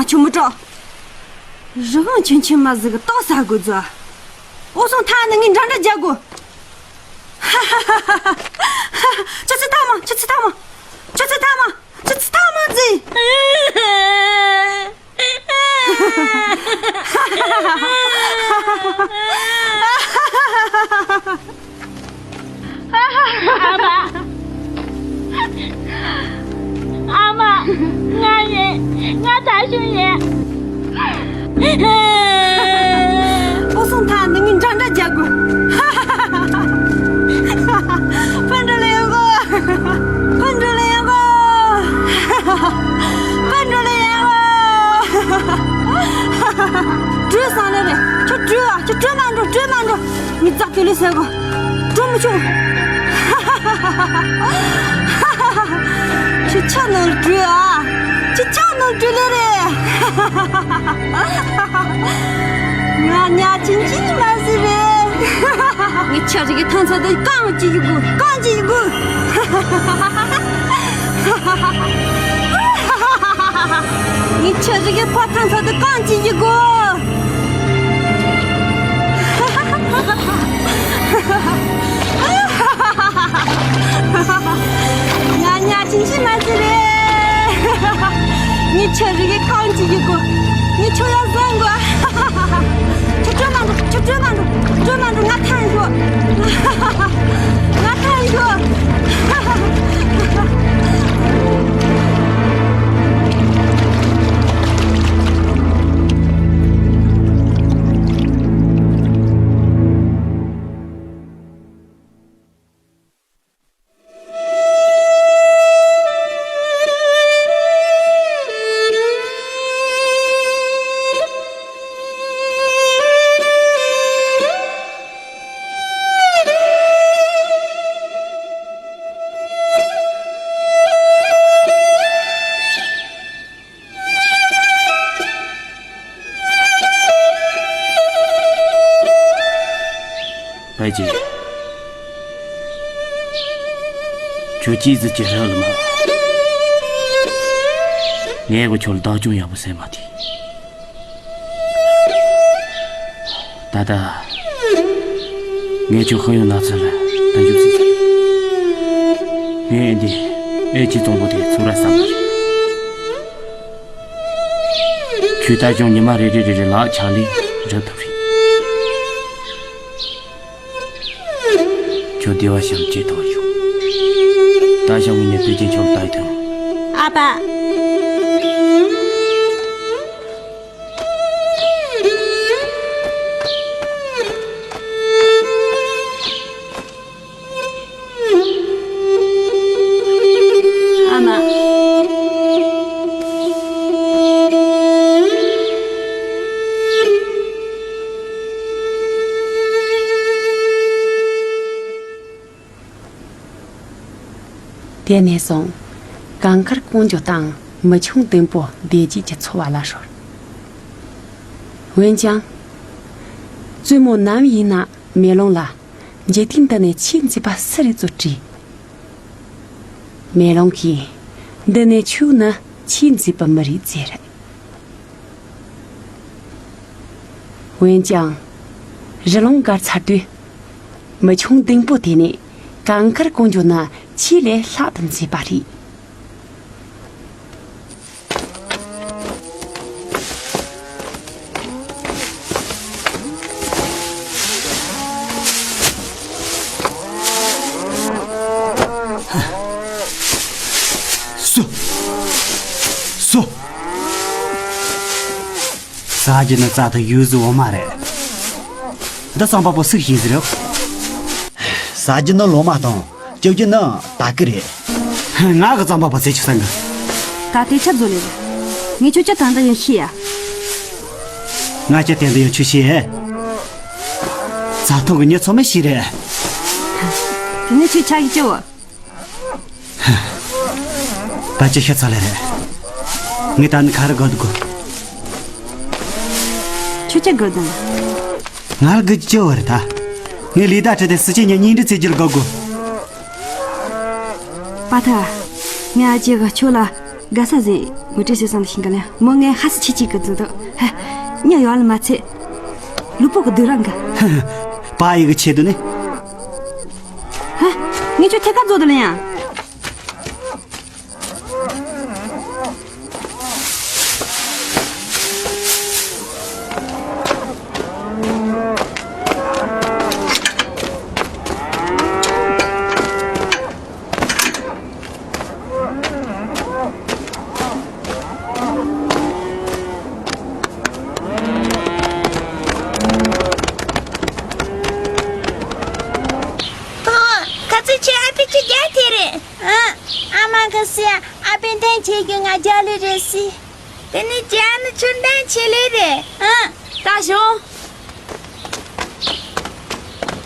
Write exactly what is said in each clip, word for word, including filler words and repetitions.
ཆུ་མོ་གྲོགས། རི་བོང་ཆུན་ཆུན་མ་ཟིག་གི་ཏོག་ཟ་དགོས་ཚོ། འོ་སོང་ཐང་ནི་ངས་འདྲ་འདྲ་རྒྱག་དགོས། ཧ་ཧ་ཧ་ཧ། ཆུ་ཚི་ཐ་མ། ཆུ་ཚི་ཐ་མ། ཆུ་ཚི་ཐ་མ། ཆུ་ཚི་ཐ་མ་ཟིག། ཨ་མ། ཨ་མ། ང་ཡིན། ང་ད་ཞུ་ཡིན། ཨོ་སོང་ཐང་ནི་ངས་འདྲ་འདྲ་རྒྱག་དགོས། ཕུ་འགྲོ་ལེ་ཡོང་གོ། ཕུ་འགྲོ་ལེ་ཡོང་གོ། ཕུ་འགྲོ་ལེ་ཡོང་གོ། བྲོས་སོང་ནི་རེད། ཁྱོད་བྲོས་ཨ། ཁྱོད་བྲོས་མ་འགྲོ། བྲོས་མ་འགྲོ། ངས་ཙག་ཏུ་ལས་ཟེར་གོ། འགྲོ་མི་ཆོག། ཁྱོད་ཆག་ནང་བྲོས་ཨ། ཁྱོད་ཆག་ནང་བྲོས་ལེ་རེད། ང་ཉ་ཆིན་ཆིན་མ་ཟི་རེད། ངས་ཁྱོད་རིག་གི་ཐང་ཚ་དུ་གང་ཅི་ཡི་གུ། གང་ཅི་ཡི་གུ། ངས་ཁྱོད་རིག་གི་ཕ་ཐང་ཚ་དུ་གང་ཅི་ཡི་གུ། ང་ཉ་ཆིན་ཆིན་མ་ཟི་རེད། ངས་ཁྱོད་རིག་གི་གང་ཅི་ཡི་གུ། ངས་ཁྱོད་ཡང་བཟང་གོ། ཁྱོད་བྲོས་མ་འགྲོ། ཁྱོད་བྲོས་མ་འགྲོ། བྲོས་མ་འགྲོ། ང་ཐང་ཡོད། ང་ཐང་ཡོད། པའི་ཅི། ཁྱོད་ཅི་ཟིག་ཅི་རེད་ལ་མ། ངས་གོ་ཁྱོད་ལ་བདག་སྐྱོང་ཡག་པོ་སེམས་མ་ཐེ། ད་ལྟ། ངས་ཁྱོད་ཤི་ཡོང་ན་ཚུར་ལ་ད་འཇུག་སྲིད་ཟེར། ངས་འདི་ཨེ་ཅི་གཙང་པོ་དེ་ཚུར་ར་བསམ་པ་རེད། ཁྱོད་ད་གཞུང་ཉི་མ་རེ་རེ་རེ་རེ་ལག་ཆག་ལས་རབ་ཐུབ་རེད། ཁྱོད་བདེ་བ་ཞིག་ཅེས་ཐོག་ཡོད། ད་ཞང་ངི་ཉེ་དུ་ཅན་ཁྱོད་ལྟ་ཡི་དང་། ཨ་ཕ། ཨ་མ། དེ་ནས་བཟུང་། གངས་དཀར་ཀོང་ཇོ་དང་མི་ཆུང་ལྡིང་པོ་བདེ་སྐྱིད་ཀྱི་འཚོ་བ་ལ་ཧྲོལ། འོན་ཀྱང་། བཙུན་མོ་ནམ་ཡིན་ན་མེ་ལོང་ལ་འཇིག་རྟེན་འདི་ནས་ཆེས་མཛེས་པ་སུ་རེད་ཚོ་དྲིས། མེ་ལོང་གིས་འདི་ནས་ཆོས་ནི་ཆེས་མཛེས་པ་མི་རེད་ཟེར། འོན་ཀྱང་། རི་ལུང་བརྒལ་ཚར་དུས། མི་ཆུང་ལྡིང་པོ་དེ་ནས་གངས་དཀར་ཀོང་ཇོ་ན་ཆེས་ལས་ལྷག་ཏུ་མཛེས་པ་རེད། སུ། སུ། ཟ་རྒྱུ་ནི་རྩྭ་ཐང་ཡུལ་གཟུགས་འོ་མ་རེད། འདི་རྩམ་པ་པོ་སུས་ཤེས་ཟེར་རོ། ཟ་རྒྱུ་ནི་ལོ་མ་དང་སྐྱུག་རྒྱུ་ནི་ད་གི་རེད། ང་གི་རྩམ་པ་པོ་ཟེར་ཆོག་སང་གི། ད་དེ་ཆབ་བཟོ་ལེ་རེད། ངས་ཁྱོད་ཅག་ད་འདི་ཡང་ཤི་ཡ། ང་ཅག་དེ་འདི་ཡང་ཆུ་ཤི་ཡ། རྩྭ་ཐང་གི་ཉི་ཚོ་མི་ཤི་རེད། དེ་ནས་ཁྱོད་ཆག་གི་ཅི་བོ། ད་ཅི་ཤི་ཚར་ལེ་རེད། ངས་ད་ནི་ཁ་རི་གོ་དུ་གོ། ཁྱོད་ཅག་གི་དང་། ང་ལ་གི་ཅི་བོ་རེད་ད། ངས་ལི་ད་ཁྲི་དེ་སི་ཅི་ཉ་གཉིས་འདྲི་ཚེ་རྒྱུ་ལ་གོ་གོ། པ་ཐ། ངས་ཨ་ཅེ་ག་ཁྱོད་ལ་དགའ་ས་ཟིག་ ངོ་སྤྲོད་བྱེད་སོང་དུ་ཤིང་ག་ལ་མོ་ངས་ཧ་སི་ཆི་ཆི་གི་འཛུལ་དུ་ཧ་ཉ་ཡོང་ལ་མ་ཚད་ལུས་པོ་གི་སྡུག་རང་ག་ཕ་ཡི་གི་ཆེད་དུ་ནི། ཧ་ངས་ཁྱོད་ཐད་ཀར་འཛུལ་དུ་ལ་ཡང་། ཨོ། ཁ་ཚིག་ཆེ་ཨ་ཕི་ཆུ་རྒྱག་དེ་རེད། ཨ། ཨ་མ་གི་སི་ཨ་ཕན་ཐན་ཆེ་གི་ང་རྒྱ་ལི་རེད་སི། དེ་ནི་རྒྱ་ནི་ཆུ་འདང་ཆེ་ལེ་རེད། ཨ། ད་ཞོ།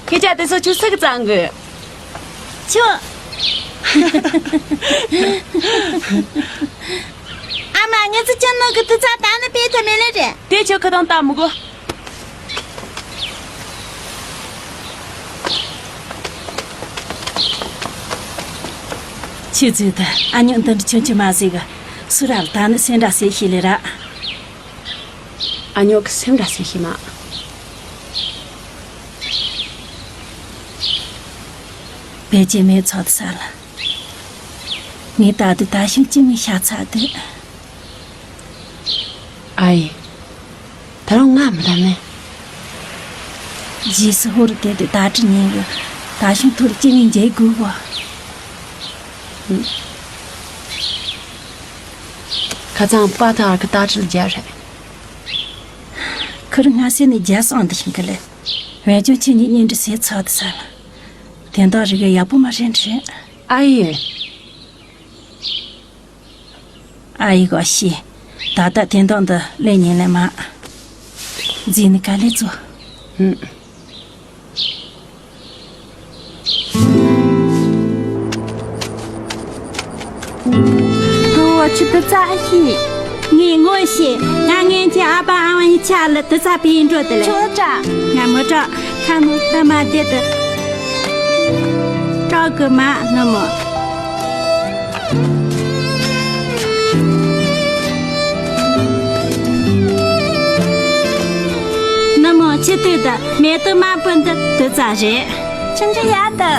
ཁྱེད་ཅག་དེ་ཚོ་ཆུ་སི་གི་གཙང་གི་ཆུ། ཨ་མ་ངེད་ཚོ་ཅི་ནོ་གི་དུ་ཚ་ད་ནི་པེ་ཐ་མེ་ལེ་རེད། དེ་ཆུ་ཁ་དང་ལྟ་མི་དགོས། ཁྱེད་ཚོས་ད་ཨ་ཉོ་འདི་འདྲ་ཆུང་ཆུང་མ་ཟིག་གི་སུ་ར་ལ་ད་ནི་སེམས་འདྲ་སེ་ཤི་ལེ་ར། ཨ་ཉོ་གི་སེམས་འདྲ་སེ་ཤི་མ། བེ་ཅེ་མེ་ཚོ་ས་ལ། ངས་ད་དུ་ད་ཤུང་ཅི་མི་ཤ་ཚ་དུ། ཨ་ཡེ། ད་རུང་ང་མི་ད་ནི། རྗེས་སུ་ཧོར་དེ་དུ་ད་དྲི་ཉིན་གི་ད་ཤུང་ཐུར་ཅི་མི་འཇལ་དགོས་བ། ཁ་ཚང་པ་ཐག་གི་ད་དྲི་རྒྱ་རེད། ཁུར་སྔ་སེ་ནས་རྒྱ་སོང་འདི་ཤིང་གི་ལེ། བན་ཅུང་ཆི་ཉིད་ཉིན་འདྲི་སེ་ཚ་དུ་ས་ལ། དེ་འདྲ་རིག་ཡག་པོ་མ་རེད་འདྲི། ཨ་ཡེ། ཨ་ཡེ་གོ་ཤི། ད་ལྟ་དེ་འདྲ་འདི་ལེ་ཉིན་ལེ་མ། རྫི་ནི་ག་ལེ་ཚོ། ཧུམ། ཨོ་ཆུ་དུ་ཙ་ཧི། ངས་ངོ་ཤེས། ང་ངན་གྱི་ཨ་ཕ་ཨ་མ་ཡི་ཆ་ལ་དུ་ཙ་པི་འགྲོ་དེ་ལེ། ཆོ་ཙ། ང་མོ་ཙ། ཁ་མོ་ཁ་མ་དེ་དུ། ཙ་གི་མ་ནུ་མོ། ནུ་མོ་ཆི་དུ་དུ་མེ་ཏུ་མ་པུན་དུ་དུ་ཙ་རེད། ཆུང་ཆུང་ཡག་ཏུ།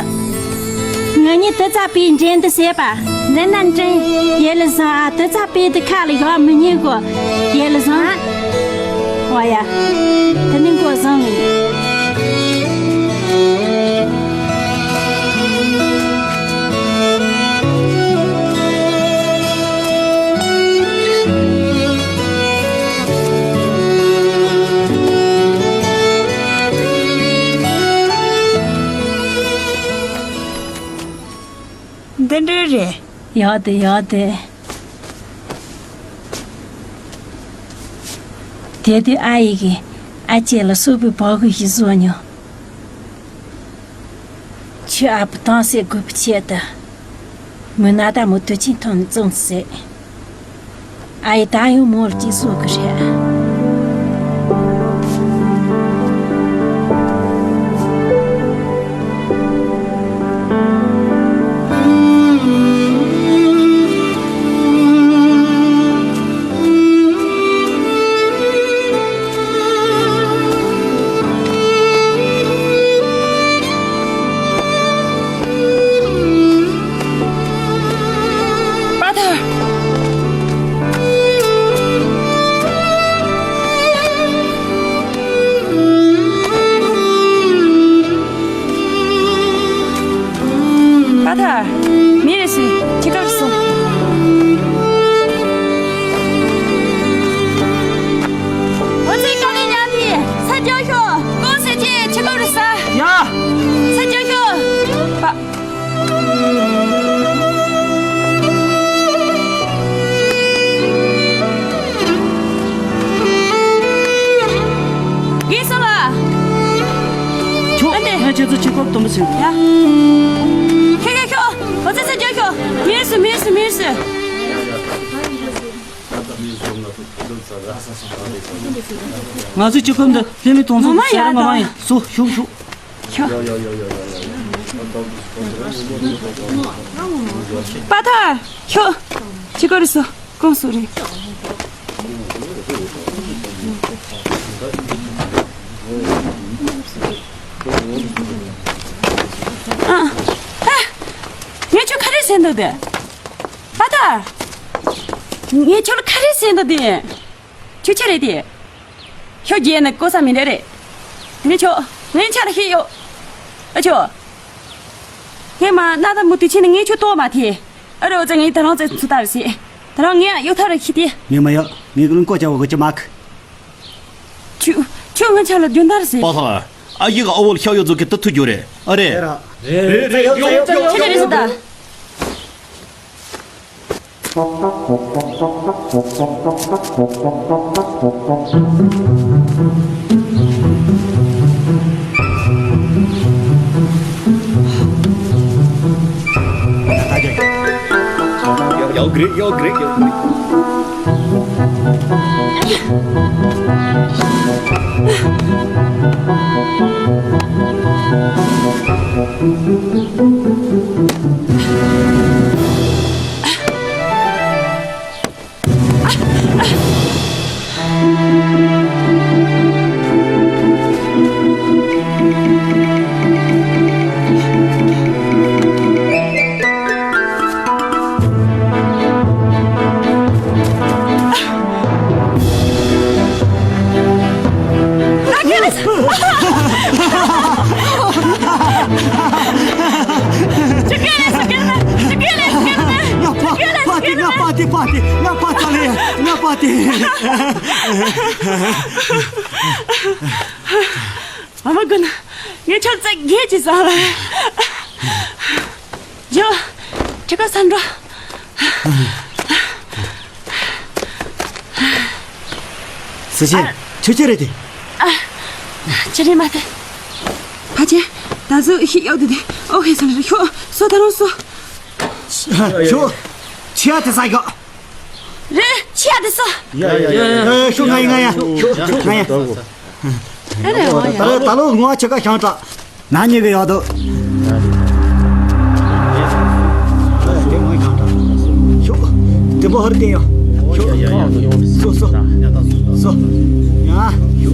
ང་གཉིས་དུ་ཙ་པིའི་འགྲན་དུ་བྱེད་པ། འགྲན་ན་འགྲན། ཡེ་ལ་བཟང་ཨ་དུ་ཙ་པིའི་དུ་ཁ་ལ་ཡོང་མི་ཉན་གོ། ཡེ་ལ་བཟང་ཨ། ཨོ་ཡ། དེ་ནི་མགོ་བཟང་ངི། འདི་འདྲ་རེད། ཡག་དེ་ཡག་དེ། དེ་དུས་ཨ་ཡེ་གིས་ཨ་ཅེ་ལ་སོག་པོའི་བག་གི་ཞིག་བཟོ་མྱོང་། ཁྱོད་ཨ་ཕ་དང་སེ་དགོས་པའི་ཆེད་དུ། མི་ན་ད་མོ་དུ་ཆིན་ཐོན་བཙོང་ཟེར། ཨ་ཡེ་ད་ཡང་མོ་ལ་ཅིག་གསོ་གི་རེད། པ་ཐར། པ་ཐར། མི་རེ་སི་ཁྱི་ཁ་སོང་། འོ་ཙི་ཀ་ལི་ཉག་ཕི་ས་རྒྱ་ཤོག་ཀོང་སེ་ཅི་ཁྱི་ཁ་རེ་ས། ཡ། ས་རྒྱ་ཤོག་པ། གི་ས་བ། ཁྱོད་ཨ་ནེ། ངས་ཁྱེད་ཚོ་ཁྱི་ཁོབ་དུམ་བུ་ཟིན། ཡ། ཁྱོད་ཁྱོད་ཁྱོད། འོ་ཙི་ས་རྒྱ་ཤོག་མི་རེ་སི་མི་རེ་སི་མི་རེ་སི། ང་ཚོའི་སྤྱི་ཁོམ་འདི་ལྷད་མེད་གཏོང་ཚུལ་ངོ་མ་ཡག་ཤར་ང་མ་ཡིན་སུ་ཤུག་ཤུག་ཤོག་པ་ཐར་ཤོག་ཅི་ག་རེད་སོ། ཀུང་སུ་རེད། ཨ། ཨ། ངས་ཁྱོད་ག་རེ་ཟེར་འདུག་དེ། ཨ་ད། ངས་ཁྱོད་ལ་ག་རེ་ཟེར་འདུག་དེ། ཁྱོད་ཆི་རེད་དེ། ཁྱོད་རྒྱལ་ནས་གོ་ས་མི་འདྲ་རེད། ངས་ཁྱོད་ངའི་ཆ་ལ་ཤེས་ཡོད། ཨ་ཁྱོད། ངས་མ་གནའ་ད་མུ་དུས་ཆེན་ནས་ངས་ཁྱོད་ལྟོ་མ་ཐེ། ཨ་རོ་ཙེ་ངས་ད་རང་ཙེ་ཚུ་ལྟར་ཟེ། ད་རང་ངས་གཡོ་ཐབས་ར་ཁྱི་དེ། ངས་མ་ཡོད། ངས་ཀུན་ཀོ་ཅ་བ་གོ་ཅི་མ་ཁི། ཁྱོད་ཁྱོད་ངའི་ཆ་ལ་རྒྱུན་དར་ཟེ། པ་ལགས། ཨ་ཡིག་ཨ་བོ་ལ་ཤག་ཡོད་ཚོ་གི་ཏུ་ཐུ་རྒྱུ་རེད། ཨ་རེད། རེད་རེད་རེད། ཁྱེད་རེད་ཟེ་ད། Y'all great, y'all great, y'all great. ཨ་མ་དགོན་ངས་ཁྱོད་བཙལ་རྒྱུ་ཅི་བཟང་ལ། ཇོ། ཁྲི་ཀ་སན་འགྲོ། སི་ཆེ། ཨ། ཁྱོད་ཆི་རེད་དེ། ཨ། ཆི་རེད་མ་དེ། ཕ་ཆེ། ད་གཟོད་ཤི་ཡོད་དེ་དེ། ཨོ་ཧེ་སོ་ལ་ཤོ། སོ་ད་རུང་སོ། ཤོ། ཆི་ཡ་དེ་ས་ག་རེད། ཆི་ཡ་དེ་སོ། ཡ་ཡ་ཡ་ཡ། ཤོ་ང་ཡ་ང་ཡ། ཤོ་ང་ཡ། ཨ་རེ་འོ་ཡ། ད་ད་ལོ་ང་ཆ་ག་ཤང་ཏྲ། ན་ཉེ་གི་ཡོད་དོ། དེ་མོ་ཡང་ཏྲ། ཤོ། དེ་མོ་ཧར་དེ་ཡོ། ཤོ། སོ་སོ། སོ། ཡ།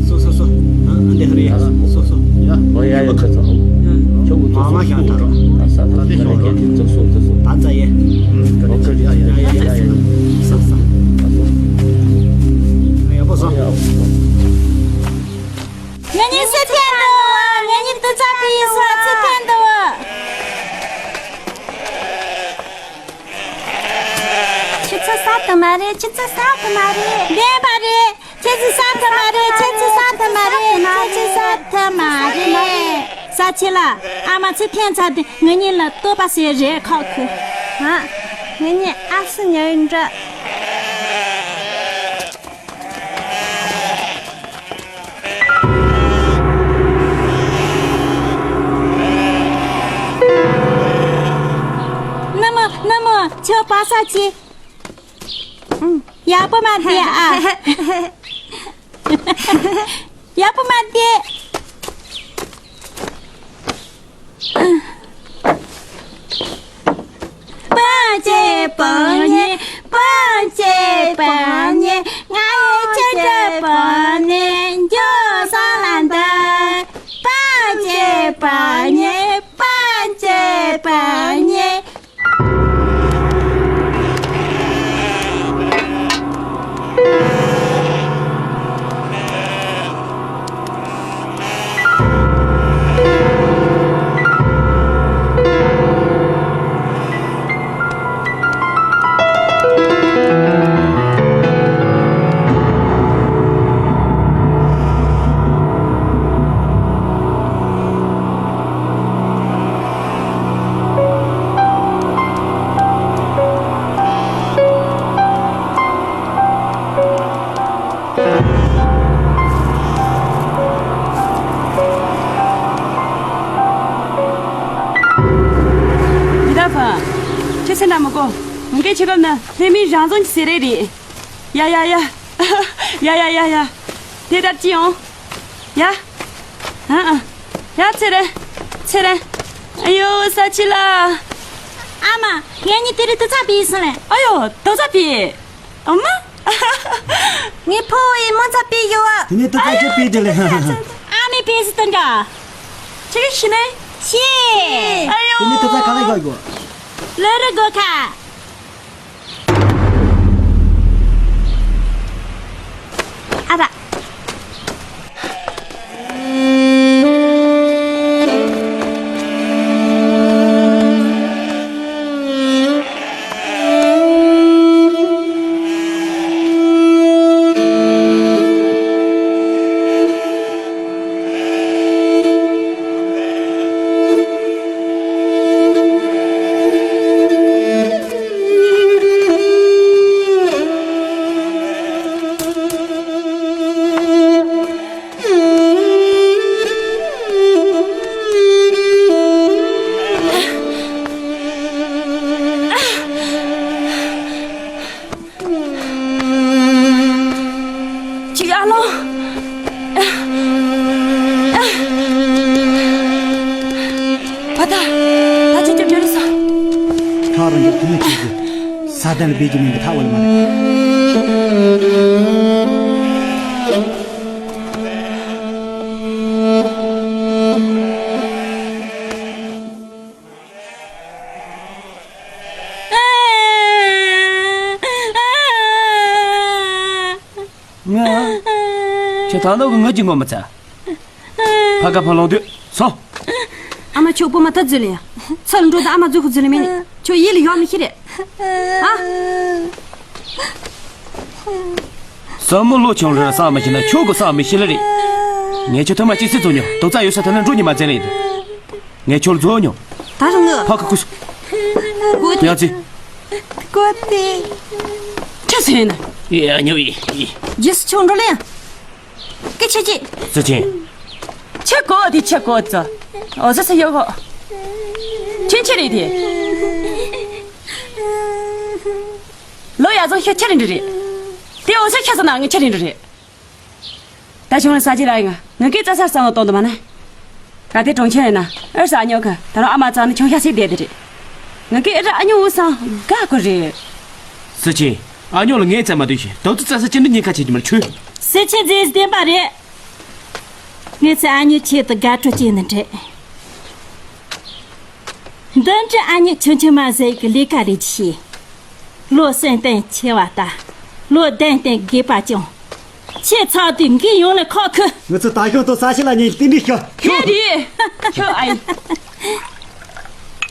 སོ་སོ་སོ། ཨ་འདི་ཧར་ཡ། སོ་སོ། ཡ། འོ་ཡ་ཡ་ཁ་ཚོ། ཁྱོད་ཀྱི་མ་མ་ཤང་ཏྲ། ས་ད་དེ་ཤོ་ཏྲ། ད་ཚ་ཡེ། ཡ་ཡ་ཡ་ཡ། ས་ས། ཡ་པོ་སོ། ང་གཉིས་སུ་འཐེན་འདུག་ང་གཉིས་དུ་ཚ་དུ་ཡིན་སོ་སུ་འཐེན་འདུག་ཁྱེད་ཚོ་ས་དུ་མ་རེད། ཁྱེད་ཚོ་ས་དུ་མ་རེད། བདེན་པ་རེད། ཁྱེད་ཚོ་ས་དུ་མ་རེད། ཁྱེད་ཚོ་ས་དུ་མ་རེད། ཁྱེད་ཚོ་ས་དུ་མ་རེད། ས་ཆེ་ལ་ཨ་མ་ཚོས་འཐེན་ཚར་དུས་ང་གཉིས་ལ་ལྟོས་པ་ཟེར་རེད་ཁག་ཁུ། ང་གཉིས་ཨ་སུ་ཉལ་འདྲ། ནི་མོ་ནི་མོ་ཁྱོད་པ་ས་ཅི། ཡག་པོ་མ་བསྡད་ཨ། ཡག་པོ་མ་བསྡད། སྤང་བྱེད་སྤང་ཉེ། སྤང་བྱེད་སྤང་ཉེ། ང་ཡི་ཆེ་འདྲ་སྤང་ནས་འགྱོ་ས་ལ་འདི། སྤང་བྱེད་སྤང་ཉེ། སྤང་བྱེད་སྤང་ཉེ། འདི་ལྟར་ཕ། ཁྱེད་སེམས་ནང་མི་དགོ། ངས་ཁྱེད་སྐབས་ན་ལྷད་མེད་རང་བཙན་གྱི་ཟེར་རེད་རེད། ཡ་ཡ་ཡ། ཡ་ཡ་ཡ་ཡ། དེ་ལྟར་ཅི་ཡོང་། ཡ། ཨ་ཨ། ཡ་ཚེ་རིང་། ཚེ་རིང་། ཨ་ཡོ་ས་ཆི་ལ། ཨ་མ། ངེད་གཉིས་དེ་རིང་དུག་རྩག་ཕུལ་སོང་ལེ། ཨ་ཡོ། དུག་རྩག་ཕུལ། ཨ་མ། ངའི་ཕོ་བོ་ཡིས་མོ་རྩག་ཕུལ་ཡོད་བ། དེ་ནས་དུག་རྩག་ཅིག་ཕུལ་དེ་ལེ། ཨ་མའི་པེ་སི་དང་འདྲ། ཁྱེད་ཀྱིས་ཤེས་ནས། ཤེས། ཨ་ཡོ། དེ་ནས་དུག་རྩག་ག་ལེར་གོ་དགོས། ལོ་རེ་དགོས་ཁ། ཨ་ཕ། ཅིག་ཨ་ལོ། ཕ་ད། ད་ཅི་ཅི་བྱོས་ས། ཁ་རང་གི་ཐུགས་མི་ཆེ་གི། ས་དན་ལ་བེད་ཀྱི་མིན་གི་ཐག་བལ་མ་རེད། ང་། ཁྱོད་ད་ནོ་གི་ངུ་གི་ངོ་མི་ཚ། ཕ་ག་ཕ་ལོང་དུས་སོང་། ཨ་མ་ཁྱོད་པོ་མ་ཐག་འཛུལ་ཡ། ཚུར་འགྲོ་དང་ཨ་མ་འཛུལ་ཁུ་འཛུལ་མེད་ནི། ཁྱོད་ཡིད་ལ་ཡོད་མི་ཤེས་རེད། ཨ། སྲས་མོ་ལོ་ཆུང་རེད་བསམ་མི་ཤེས་ན་ཁྱོད་གི་བསམ་མི་ཤེས་ལེ་རེད། ངས་ཁྱོད་ཐུག་མ་གཅིག་སྲིད་ཚོ་ཉོ་དོ་ཙ་ཡོད་ས་ཐ་ན་འགྲོ་ཉི་མ་འཛེམ་ལེ་ཡིན། ངས་ཁྱོད་རྫོགས་མྱོང་། ད་རུང་ངུ། ཕ་གི་ཁུ་སུ། གོ་ཡ་ཙི། གོ་ཏེ། ཁྱེད་སུ་ཡིན་ན། ཡ་ཉོ་ཡི་ཡི། རྗེས་སུ་ཆུང་འགྲོ་ལེ་ཡང་། སྐད་ཆ་ཅི། སུ་ཆེན། ཁྱེད་གོ་དེ་ཁྱེད་གོ་ཙི། འོ་ཟ་ས་ཡོ་གོ། ཁྱེད་ཁྱེད་རེད་དེ། ལོ་ཡ་ཙོ་ཤ་ཁྱེད་རེད་འདྲི་རེད། དེ་འོ་ཟ་ཁྱེད་ཙོ་ན་ངས་ཁྱེད་རེད་འདྲི་རེད། ད་ཆུང་ལ་ས་ཅི་ར་ཡིན། ང་གིས་རྩྭ་ས་གསང་བ་གཏོང་དུ་མ་ན། ག་དེ་གྲོང་ཁྱེར་ཡིན་ན་ཨར་ས་ཉོ་གི་ད་རུང་ཨ་མ་ཙང་ནི་ཆུང་ཤ་སེ་བསྡད་དེ་རེད། ང་གིས་ཨར་ཨ་ཉོ་འུ་སང་དགའ་གི་རེད། སུ་ཆེ། ཨ་ཉོ་ལ་ངའི་རྩྭ་མ་ལྟོས་ཤིག་དོ་ཚོ་རྩྭ་ས་ཅི་འདྲ་ཉེན་ཁ་ཆེ་གི་མར་ཆུ། སུ་ཆེ་རྫས་བདེན་པ་རེད། ངས་ཚེ་ཨ་ཉོ་ཆེད་དུ་དགའ་སྤྲོ་སྐྱེས་ནི་འདྲེ། འདི་འདྲ་ཨ་ཉོ་ཆུང་ཆུང་མ་ཟེར་གི་ལས་ཀ་རེད་ཅི་ཤེས། བློ་སེམས་བརྟན་ཆེ་བ་ལྟ། བློ་གདེང་བརྟན་དགོས་པ་ཅུང་། ཆེ་ཚང་དུས་འགན་ཡོང་ལ་ཁག་ཁུ། ང་ཚོ་ད་ཤོག་ཏོ་ས་ཤི་ལ་ཉིན་རྟེན་འབྲེལ་ཤོག་དེ་རེད། ཁྱོད་ཨ་ཡིན།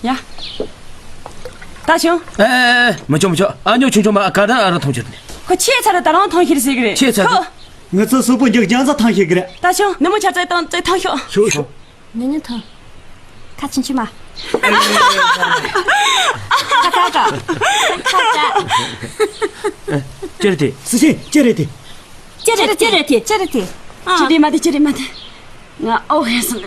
ཡ། ད་ཤོག་ཨེ་ཨེ་ཨེ། མི་ཆོག་མི་ཆོག་ཨ་ཉོ་ཆུང་ཆུང་མ་ག་ད་ཨ་རང་ཐོང་ཁྱེར་ནས། ཁོ་ཆེ་ཚ་ར་ད་རང་ཐོང་ཁྱེར་ཟེར་གི་རེད། ཆེ་ཚ་ར། ཁོ། ང་ཚོ་སོག་པོ་མཇུག་རྒྱང་ཚ་ཐང་ཤེས་གི་རེད། ད་ཆུང་ནུ་མོ་ཆ་ཚོད་དང་ཚོད་ཐང་ཤོག་ཤོག་ཤོག་ནུ་ནུ་ཐང་། ཁ་ཆུང་ཆུང་མ། ཁ་ཁ་ཁ། ཁ་ཁ། ཅི་རེད་དེ། སུ་ཤེས་ཅི་རེད་དེ། ཅི་རེད་ཅི་རེད་དེ་ཅི་རེད་དེ། ཅི་རེད་མ་དེ་ཅི་རེད་མ་དེ། ང་ཨོ་ཧེ་སོང་།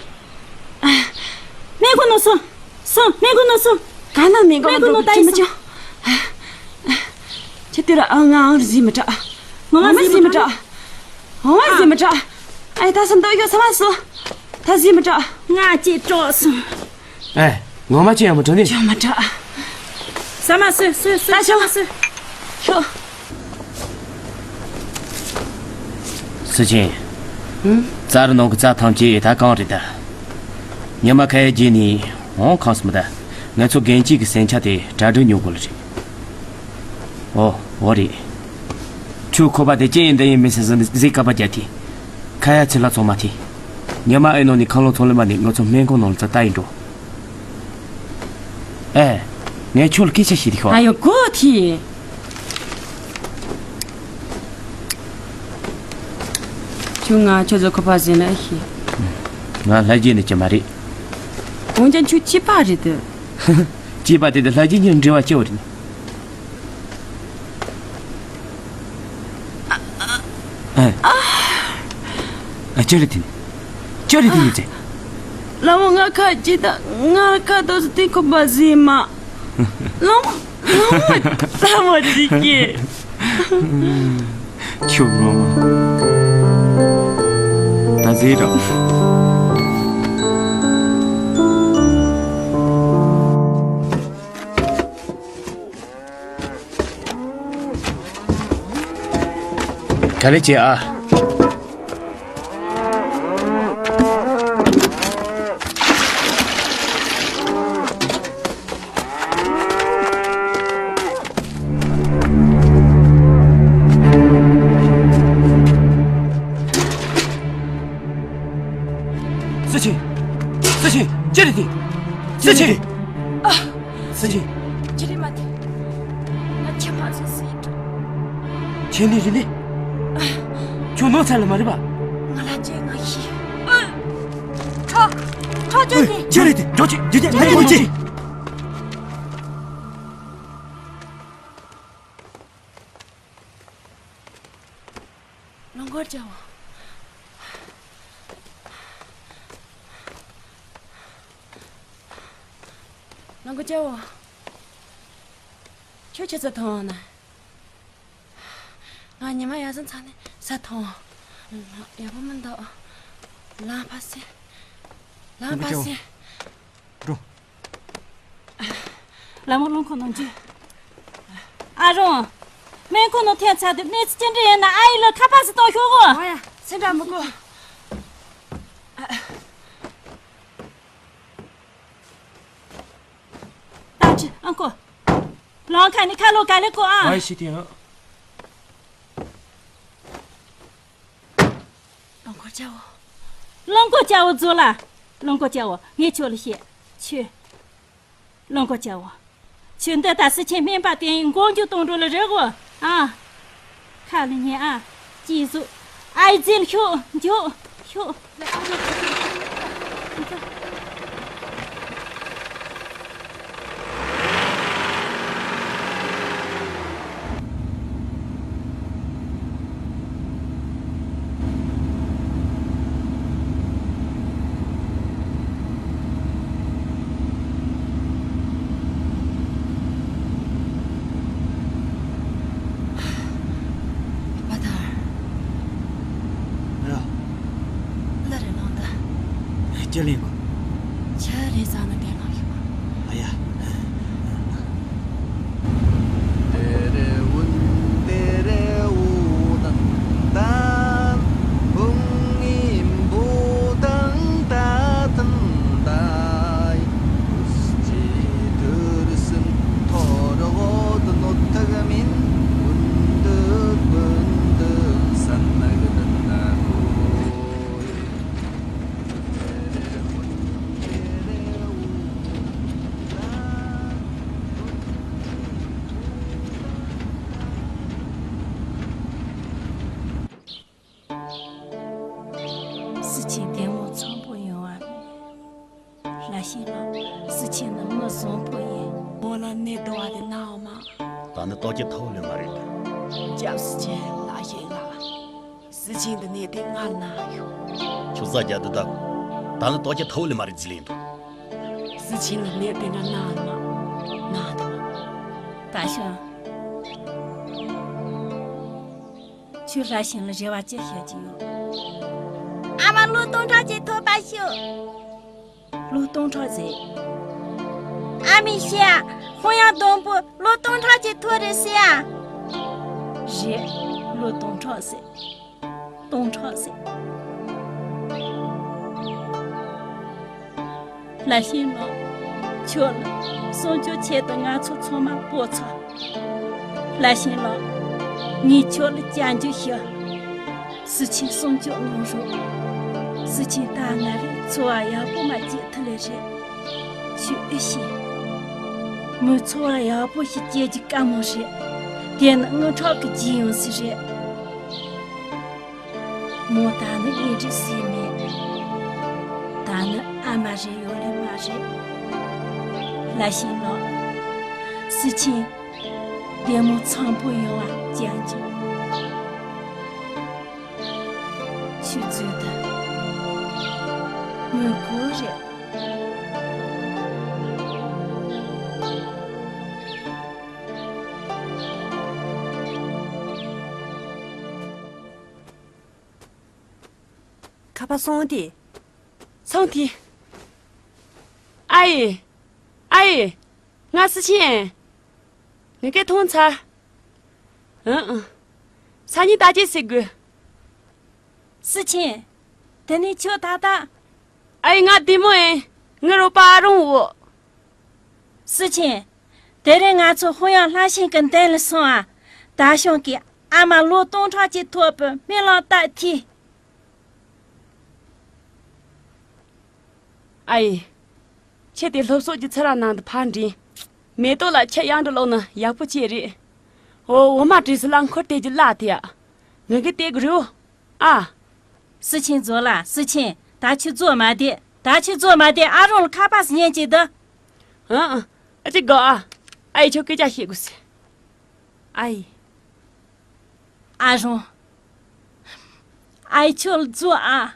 སྨན་གོ་ནོ་སོང་། སོང་སྨན་གོ་ནོ་སོང་། ག་ན་སྨན་གོ་ནོ་ཅི་མ་ཅོ། ཁྱེད་དེ་ར་ཨང་ང་ཨང་རི་ཟི་མི་དྲག་ངོ་མ་ཟི་མི་དྲག་ངོ་མ་ཟི་མི་དྲག་ཨེ་ད་སོ་འདོད་ཡོད་ས་མ་སོ། ད་ཟི་མི་དྲག་ང་ཅི་དྲོག་སོང་། ཨེ་ངོ་མ་ཅི་ཡང་མི་དྲག་ནི། ཅི་མི་དྲག་ས་མ་སོ་སོ་སོ་ད་ཤོག་ས་མ་སོ། ཤོག་སུ་ཆེན། ཨུ། རྩྭ་རི་ནང་གི་རྩྭ་ཐམས་ཅད་ད་གང་རེད་ད། ཉི་མ་ཁ་ཡ་རྗེས་ནས་འོང་ཁང་སུ་མི་ད། ང་ཚོ་རྒན་སྐྱེས་ཀྱི་སེམས་ཆ་དེ་གྲ་སྒྲིག་ཉོ་དགོས་ལ་རེད། ཨོ་ཨོ་རེད། ཁྱོད་ཁོ་པ་དེ་ཅི་ཡིན་འདི་ཡིན་མི་སྲིད་ཟིན་ཟིག་ཀ་པ་རྒྱ་དེ། ཁ་ཡ་ཚི་ལ་ཚོང་མ་དེ། ཉི་མ་ཨེ་ནོ་ནི་ཁང་ལོ་ཚོང་ལས་མ་ནི་ང་ཚོ་སྨན་ཁང་ནང་ལ་ཙ་ལྟ་ཡིན་འགྲོ། ཨེ། ངས་ཁྱོད་ལ་སྐད་ཆ་ཞིག་དེ་ཤོག་ཨ་ཡོ་གོ་ཐི། ཁྱོད་ང་ཁྱོད་ཚོ་ཁོ་པ་ཟིན་ལ་ཤི། ང་ལྷ་རྗེ་ནི་ཅི་མ་རེད། འོན་ཀྱང་ཁྱོད་སྐྱེས་པ་རེད་དེ། སྐྱེས་པ་དེ་དང་ལྷ་རྗེ་གཉིས་འབྲེལ་བ་ཅི་བ་རེད། ཨ། ཨ། ཅི་རེད་དེ། ཅི་རེད་དེ་ཡིན་ཚེ། ལ་མོ་ང་ཁ་ཅི་ད་ང་ཁ་དོ་སི་ཏི་ཁོ་པ་ཟི་མ། ལ་མོ་ལ་མོ་ལ་མོ་ཅི་ཀྱེ། ཁྱོད་ངོ་མ། ད་ཟེར་རོགས། ད་ལེ་བྱེད་ཨ། སི་ཆིན། སི་ཆིན། ཅི་རེད་དེ། སི་ཆིན། ཨ། སི་ཆིན། ཅི་རེད་མ་དེ། ང་ཁྱི་མ་ཟིག་སི་ཡིན། ཁྱེད་ནི་རེད་ནི། ཁྱོད་ནོར་ཚར་ལ་མ་རེད་པ། ང་ལ་ཅེ་ང་ཤི། ཁྲོ། ཁྲོ་ཅོ་ནི། ཅི་རེད་དེ། ཁྲོ་ཅི། ཅི་ཅི། ཅི་རེད་དེ། རླངས་འཁོར་བྱའོ། རླངས་འཁོར་བྱའོ། ཁྱོད་ཁྱོད་ཚོ་ཐོང་ན། ང་ཉི་མ་ཡར་སོང་ཚར་ནས་ས་ཐོང་། ཡག་པོ་མི་འདུག་ལམ་ཕར་སེ། ལམ་ཕར་སེ། འགྲོ། ལ་མོ་རླངས་འཁོར་ནང་འཇུས། ཨ་རོང་། སྨན་ཁང་ནང་ཐོན་ཚར་དུས་གནས་ཚུལ་ཅི་འདྲ་ཡིན་ན་ཨ་ཡེ་ལ་ཁ་པར་ཞིག་གཏོང་ཤོག་གོ། ཨོ་ཡ། སེམས་ཁྲལ་མི་དགོས། ཏང་ཅི་ཨང་ཀོ། ལོང་ཁ་ནི་ཁ་ལོ་ག་ལེ་ཀོ་ཨ། ཨ་ཡེ་ཤི་ཏི་ཨ། རླངས་འཁོར་བྱའོ། རླངས་འཁོར་བྱའོ་ཛོ་ལ། རླངས་འཁོར་བྱའོ་ངས་ཁྱོད་ལ་བཤད། ཁྱོད། རླངས་འཁོར་བྱའོ། ཁྱོད་འདི་ལྟ་སི་ཆེན་སྨན་པ་དེ་མགོ་མཇུག་གཏོང་འགྲོ་ལ་རེ་གོ། ཨ། ཁ་ལ་ཉན་ཨ། ཅི་ཟུག་ཨའི་ཛིལ་ཤོག་མགྱོགས་ཤོག་པ་ཐར། ཡ། ལ་རེ་ནང་ད། ཡ་ཅི་ལིང་གོ། ཆ་རེ་ཟ་ན་དེ་ནང་ཞུ་བ། ཨ་ཡ། ཏེ་རེ་བུན་ཏེ་རེ་འུ་དང་ཏན། བུང་ངིན་བུ་དང་ཏ་ཐན་ཏའི། ཀུས་ཅི་ཐུར་སུན་ཐོར་འོད་ནོ་ཐག་མིན། བུན་དུ་བུན་དུ་སན་ནག་དན་ན་ཁོ། སི་ཆིན་དེ་མོ་ཚོང་པོ་ཡོང་བ་མེད། ལ་ཤིང་ལགས། སི་ཆིན་ནི་མི་བཟང་པོ་ཡིན། མོ་ལ་ནད་འདུ་བ་དེ་ན་འོ་མ། ད་ནི་ལྟོ་ཅི་ཐོག་ལས་མ་རེད། ཇབ་སི་ཆིན་ལ་ཤིང་ལགས། སི་ཆིན་དུ་ནས་དེ་ང་ན་ཡོད། ཁྱོད་ཟ་རྒྱ་དུ་ད། ད་ནི་ལྟོ་ཅི་ཐོག་ལས་མ་རེད་ཟི་ལིང་དུ། སི་ཆིན་ལ་ནས་དེ་ང་ན་མ། ན་དུ། ད་ཤོང་། ཁྱོད་ལ་ཤིང་ལ་རེ་བ་ཅི་བྱེད་ཀྱི་ཡོད། ཨ་མ་ལོ་སྟོང་ཕྲག་ཅིག་ཐོབ་པ་ཤོག་ལོ་སྟོང་ཕྲག་ཟེར། ཨ་མའི་ཤ། ཧོང་ཡང་སྡོང་པོ་ལོ་སྟོང་ཕྲག་ཅིག་ཐོབ་རེད་ཟེར་ཨ། རེད། ལོ་སྟོང་ཕྲག་ཟེར། སྟོང་ཕྲག་ཟེར། ལ་ཤིང་ལགས། ཁྱོད་ལ་སྲུང་སྐྱོབ་ཆེད་དུ་ང་ཚོ་ཚང་མ་སྤོ་ཚར། ལ་ཤིང་ལགས། ངས་ཁྱོད་ལ་བཅར་འདྲི་ཞུ། སི་ཆིན་སྲུང་སྐྱོབ་གནང་རོགས། སི་ཆིན་ད་ང་རེ་འཚོ་བ་ཡག་པོ་མ་སྐྱེལ་ཐུབ་ལེ་རེད། ཁྱོད་ཨེ་ཤེས། མོའི་འཚོ་བ་ཡག་པོ་ཞིག་སྐྱེལ་རྒྱུ་དཀའ་མོ་རེད། དེ་ནི་དངུལ་ཁྲག་གི་རྒྱུ་ཡོང་སྲིད་རེད། མོ་ད་ནི་ཡིད་འདྲི་སྲིད་མེད། ད་ནི་ཨ་མ་རེ་ཡོད་ལེ་མ་རེད། ལ་ཤིང་ལགས། སི་ཆིན། དེ་མོ་ཚང་པོ་ཡོང་བ་ཅན་གྱི། ཆུ་ཚོད་དང་། མོས་གོ་རེད། ཁ་པར་སོང་དེ། སོང་དེ། ཨ་ཡེ། ཨ་ཡེ། ང་སི་ཆེན། ངས་སྐད་ཐོན་ཚར། ཨང་ཨང་། སང་ཉིན་ད་ཅི་ཟེར་དགོས། སི་ཆིན། དེ་ནས་ཁྱོད་ད་ལྟ། ཨ་ཡེ་ང་བདེ་མོ་ཡིན། ངའི་རོགས་པ་ཨ་རོང་འོ། སི་ཆིན། དེ་རིང་ང་ཚོ་ཧོང་ཡང་ལྷ་ཤིང་གི་མདུན་ལ་སོང་ཨ། ད་ཞང་གིས་ཨ་མ་ལོ་སྟོང་ཕྲག་གཅིག་ཐོབ་པའི་སྨོན་ལམ་བཏབ་ཐིག་ཨ་ཡེ། ཁྱེད་དེ་སློབ་གསོ་གྱི་ཚུར་ར་ནང་དུ་ཕར་འདྲེན། མེ་ཏོག་ལ་ཁྱེད་གཡང་དུ་ལོག་ན་ཡག་པོ་ཅིག་རེད། འོ་འོ་མ་བྲིས་སུ་ལ་འཁོར་དེ་རྒྱུ་ལ་དེ་ཡ། ངེད་ཀྱི་དེ་གི་རེའུ། ཨ། སི་ཆིན་ཛོ་ལ་སི་ཆིན་ད་ཁྱོད་ཛོ་མ་བསྡད། ད་ཁྱོད་ཛོ་མ་བསྡད། ཨ་རོང་ལ་ཁ་པར་སུ་ཉན་ཅིག་ད། ཨ་ཨ། ཨ་ཅིག་དགའ་ཨ། ཨ་ཡེ་ཁྱོད་སྐད་ཆ་བཤད་དགོས་སི། ཨ་ཡེ། ཨ་རོང་། ཨ་ཡེ་ཁྱོད་ལ་ཛོ་ཨ།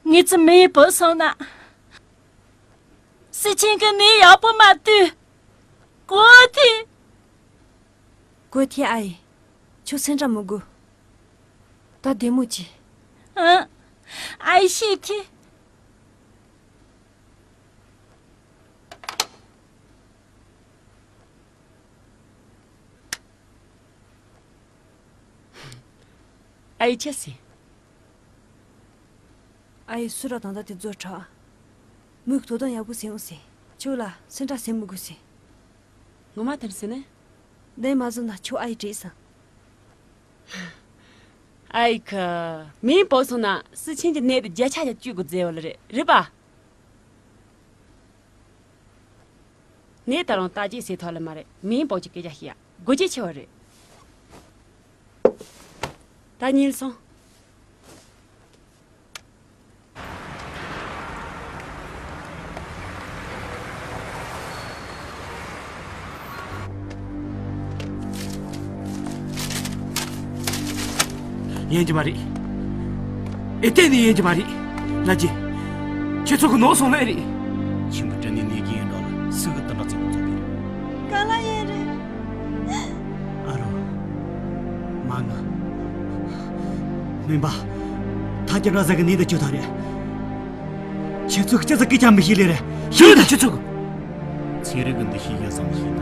ངེད་ཚོ་མེ་ཡི་བུ་སོང་ན། སི་ཆིན་གི་ནི་ཡག་པོ་མ་ལྟོས། གོ་ཐི། གོ་ཐི་ཨ་ཡེ། ཁྱོད་སེམས་ཁྲལ་མི་དགོས། ད་བདེ་མོ་བྱོས། ཨ། ཨ་ཡེ་ཤི་ཐི། ཨ་ཡེ་ཆི་ཟེར། ཨ་ཡེ་སུ་ར་དང་ད་དེ་ཛོ་དྲག་མོས་དོ་དམ་ཡག་པོ་བྱེད་འོང་ཟེར། ཁྱོད་ལ་སེམས་ཁྲལ་བྱེད་མི་དགོས་ཟེར། ངོ་མ་དེར་ཟེར་ནས། འདི་མ་བཟོ་ན་ཁྱོད་ཨ་ཡེ་བྲེལ་སོང་། ཨ་ཡེ་ཁ། མིང་བོ་སོང་ན་སི་ཆིན་གྱི་ནད་དེ་བརྒྱ་ཆ་བརྒྱ་བཅོས་དགོས་ཟེར་བ་ལ་རེད་རེད་པ། ངས་ད་རུང་བརྟག་དཔྱད་བྱས་ཐོག་ལ་མ་རེད། མིན་པོ་གི་སྐད་ཆ་བཤད་ཡ་དགོས་ཀྱི་ཆེ་བ་རེད། ད་ཉིན་སོང་། ཡིན་གྱི་མ་རེད། ཨེ་གཏན་ནས་ཡིན་གྱི་མ་རེད། ལ་རྒྱས། ཁྱེད་ཚོ་གི་ནོར་སོང་ལེ་རེད། ཁྱིམ་པ་དྲིན་ནས་ནས་ཀྱི་ཡིན་འགྲོ་ལ་སུ་གི་དུ་འགྲོ་ཚིག་པ་ཚོ་གི། ག་ལ་ཡིན་རེད། ཨ་རོ། མ་ང་། སྨན་པ། ད་ཀྱི་ར་ཟ་གི་ནི་འདི་ཅུ་ད་རེད། ཁྱེད་ཚོ་གི་ཅི་ཟ་གི་ཅང་མི་ཤེས་ལེ་རེད། ཤེས་ད་ཁྱེད་ཚོ་གི། ཚན་རིག་གི་འདུ་ཤེས་ཡོད་ཙམ་ཞིག་ན།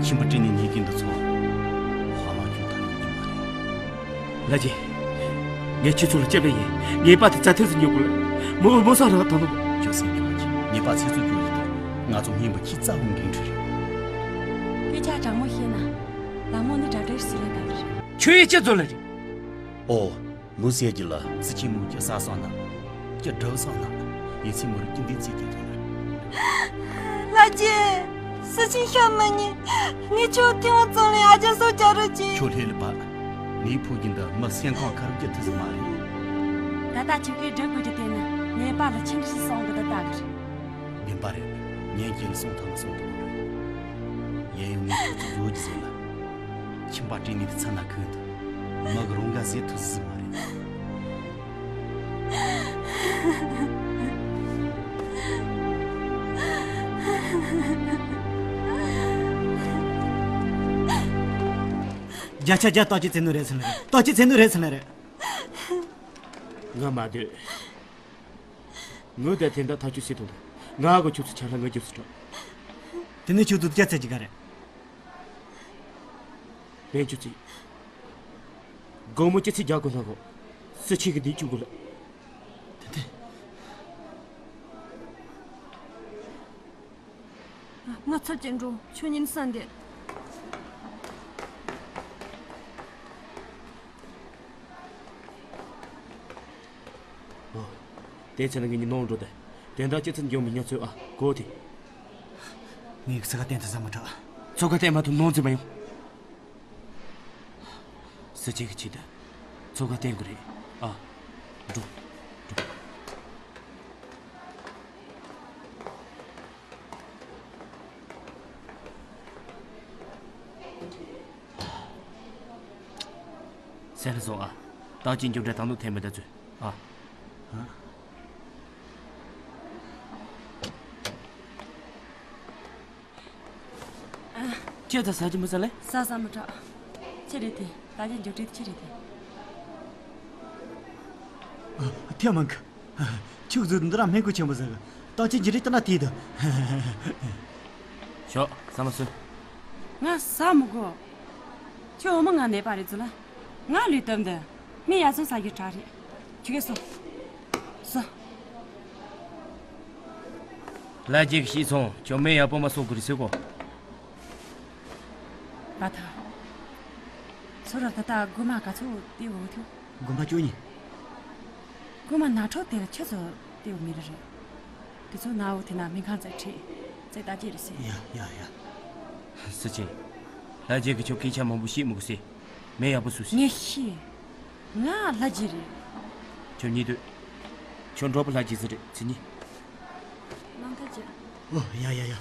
ཁྱིམ་པ་སྤྲིན་ནས་ཉེས་ཀྱི་འདི་ཚོ། ཧ་ལམ་ཁྱོད་ཐག་ཉེ་གི་མ་རེད། ལ་རྒྱས། ངས་ཁྱེད་ཚོ་ལ་སྐྱབས་རེ་ཡིན། ངའི་པ་དེ་རྩ་ཐེར་དུ་ཉོ་དགོས། མོ་མོ་ས་རག་དང་ནོ། ཁྱོད་སེམས་ཀྱི་མ་ཁྱིམ་ངའི་པ་ཚེ་ཚོ་ཁྱོད་ཡིན་ད། ང་ཚོ་སྨན་པ་ཁྱི་རྩ་བོ་འགན་འཁྲི་རེད། སྐད་ཆ་དྲང་མོ་བཤད་ན། ལ་མོ་ནི་དྲ་དྲའི་སུ་ལ་དགའ་གི་རེད། ཁྱོད་ཡི་ཅི་ཚོ་ལ་རེད། ཨོ། མུ་སེར་གྱི་ལ་སི་ཁྱི་མུ་གྱི་ས་སང་ན། ཀྱི་དྲག་སང་ན། ཡེ་ཚི་མུ་རི་ཀྱི་འདི་ཚི་ཀྱི་དོན། ལ་རྒྱས། སི་ཁྱི་ཤ་མི་ཉན། ངས་ཁྱོད་ཐེ་བ་ཙམ་ལས་ཨ་ཅག་སོ་ཅག་རུ་ཅི། ཁྱོད་ལྷས་ལ་པ། ངའི་ཕུག་གི་འདི་མི་སེམས་ཁོང་ཁ་རུ་ཀྱི་ཐུ་སི་མ་རེད། ད་ལྟ་ཁྱོད་ཀྱིས་སྒྲུབ་དགོས་ཀྱི་དེ་ནི་ངའི་པ་ལ་ཆི་འདྲ་ཞིག་སོང་གི་འདི་ལྟ་གི་རེད། བདེན་པ་རེད། ཉན་གྱིན་སོང་ཐང་སོང་ཐང་རེད། ཡ་ཡང་ངས་ཁྱོད་ཚོ་བཟོ་རྒྱུ་ཟེར་ལ། ཁྱིམ་པ་སྤྲིན་ནས་ཚ་ན་ཁུན་དུ། མི་གི་རུང་ག་ཟེར་ཐུ་སི་མ་རེད། བརྒྱ་ཆ་བརྒྱ་ལྟོ་ཅི་ཚེ་ནུ་རེད་ཟེར་ལེ་རེད། ལྟོ་ཅི་ཚེ་ནུ་རེད་ཟེར་ལེ་རེད། ང་མ་སྡོད། ངོས་དེ་དེ་འདྲ་ཐག་གཅོད་བྱེད་ཐུབ་འདུག་ང་གི་ཁྱོད་ཚོ་ཆ་ལ་ངོས་རྒྱབ་སུ་འགྲོ། དེ་ནས་ཁྱོད་ཚོ་སྐྱ་ཚད་ཀྱི་ག་རེད། ལན་ཁྱོད་ཚོས། དགོང་མོ་སྐྱ་ཚད་རྒྱག་དགོས་ན་གོ། སུ་ཆེ་གི་འདི་བཅུག་དགོས་ལ། དེ་དེ། ང་ཚོ་ཅན་འགྲོ་ཆོས་ཉིན་སན་དེ། ཨོ། དེ་ཚེ་ན་ངེད་གཉིས་ནང་འགྲོ་དེ། དེ་འདྲ་སྐྱེ་ཚུལ་འགྱོ་མི་ཉག་ཚོད་ཨ་གོ་དེ། ངས་ཚིག་ག་བསྟན་ཐུབ་ས་མི་དྲག་ཚོགས་ག་བསྟན་མ་ཐུབ་ནང་འཛིན་པ་ཡོང་། སུ་གཅིག་གི་ཆེད་དུ། ཚོགས་ག་བསྟན་དགོས་རེད་ཨ། འགྲོ། འགྲོ། སེམས་ལ་སོང་ཨ། ད་ཅི་མཇུག་འབྲས་དང་དུ་འཐེན་མི་ད་ཚོད་ཨ། ཁྱེད་ཚ་ས་ཅི་མི་ས་ལེ། ས་ས་མི་དྲག་ཆི་རེད་དེ། ད་ཅི་མཇུག་འབྲས་ཆི་རེད་དེ། ཐེ་མང་གི། ཁྱུག་ཟུག་འདི་ར་སྨན་ཁུ་ཆེན་པོ་ཟིག་ཏོག་ཅི་འཇི་རི་ཏི་ན་ཐིག་དུ། ཞོག་ཟ་མ་སུ། ང་ཟ་མི་དགོས། ཁྱོད་འོ་མ་ང་ནད་པ་རེད་ཚོད་ལ། ང་ལུས་སྟོབས་འདི་མི་ཡར་སོང་ས་ཡི་གྲ་རེད། ཁྱོད་གས་སོ། སོ། ལྷ་རྗེ་གིས་ཤེས་སོང་། ཁྱོད་མི་ཡག་པོ་མ་སོང་གི་རེད་ཟེར་གོ། བ་ཐག་ཚོ་ར་ད་ལྟ་དགོན་པ་ག་ཚོད་དེ་འོ་ཐུ། དགོན་པ་བཅུ་གཉིས། དགོན་པ་ནག་ཁྲོག་དེ་ལ་ཆུ་ཚོད་དེ་འོ་མི་རེ་རེད། དེ་ཚོ་ནག་འོ་དེ་ན་མི་གང་ཚད་ཁྲིད་ཚད་ལྟ་ཅི་རེད་ཟེར། ཡ་ཡ་ཡ། སུ་ཆེ། ལྷ་རྗེ་གིས་ཁྱོད་སྐད་ཆ་མང་པོ་བཤད་མི་དགོས་ཟེར། མི་ཡག་པོ་བཟོ་ཟེར། ངས་ཤེས། ང་ལྷ་རྗེ་རེད། ཁྱོད་གཉིས་སྡོད། ཁྱོད་འགྲོགས་པ་ལྷ་རྗེ་ཟེར་རེད་ཚེ་གཉིས། ནང་ཐག་བཅད། ཨོ་ཡ་ཡ་ཡ།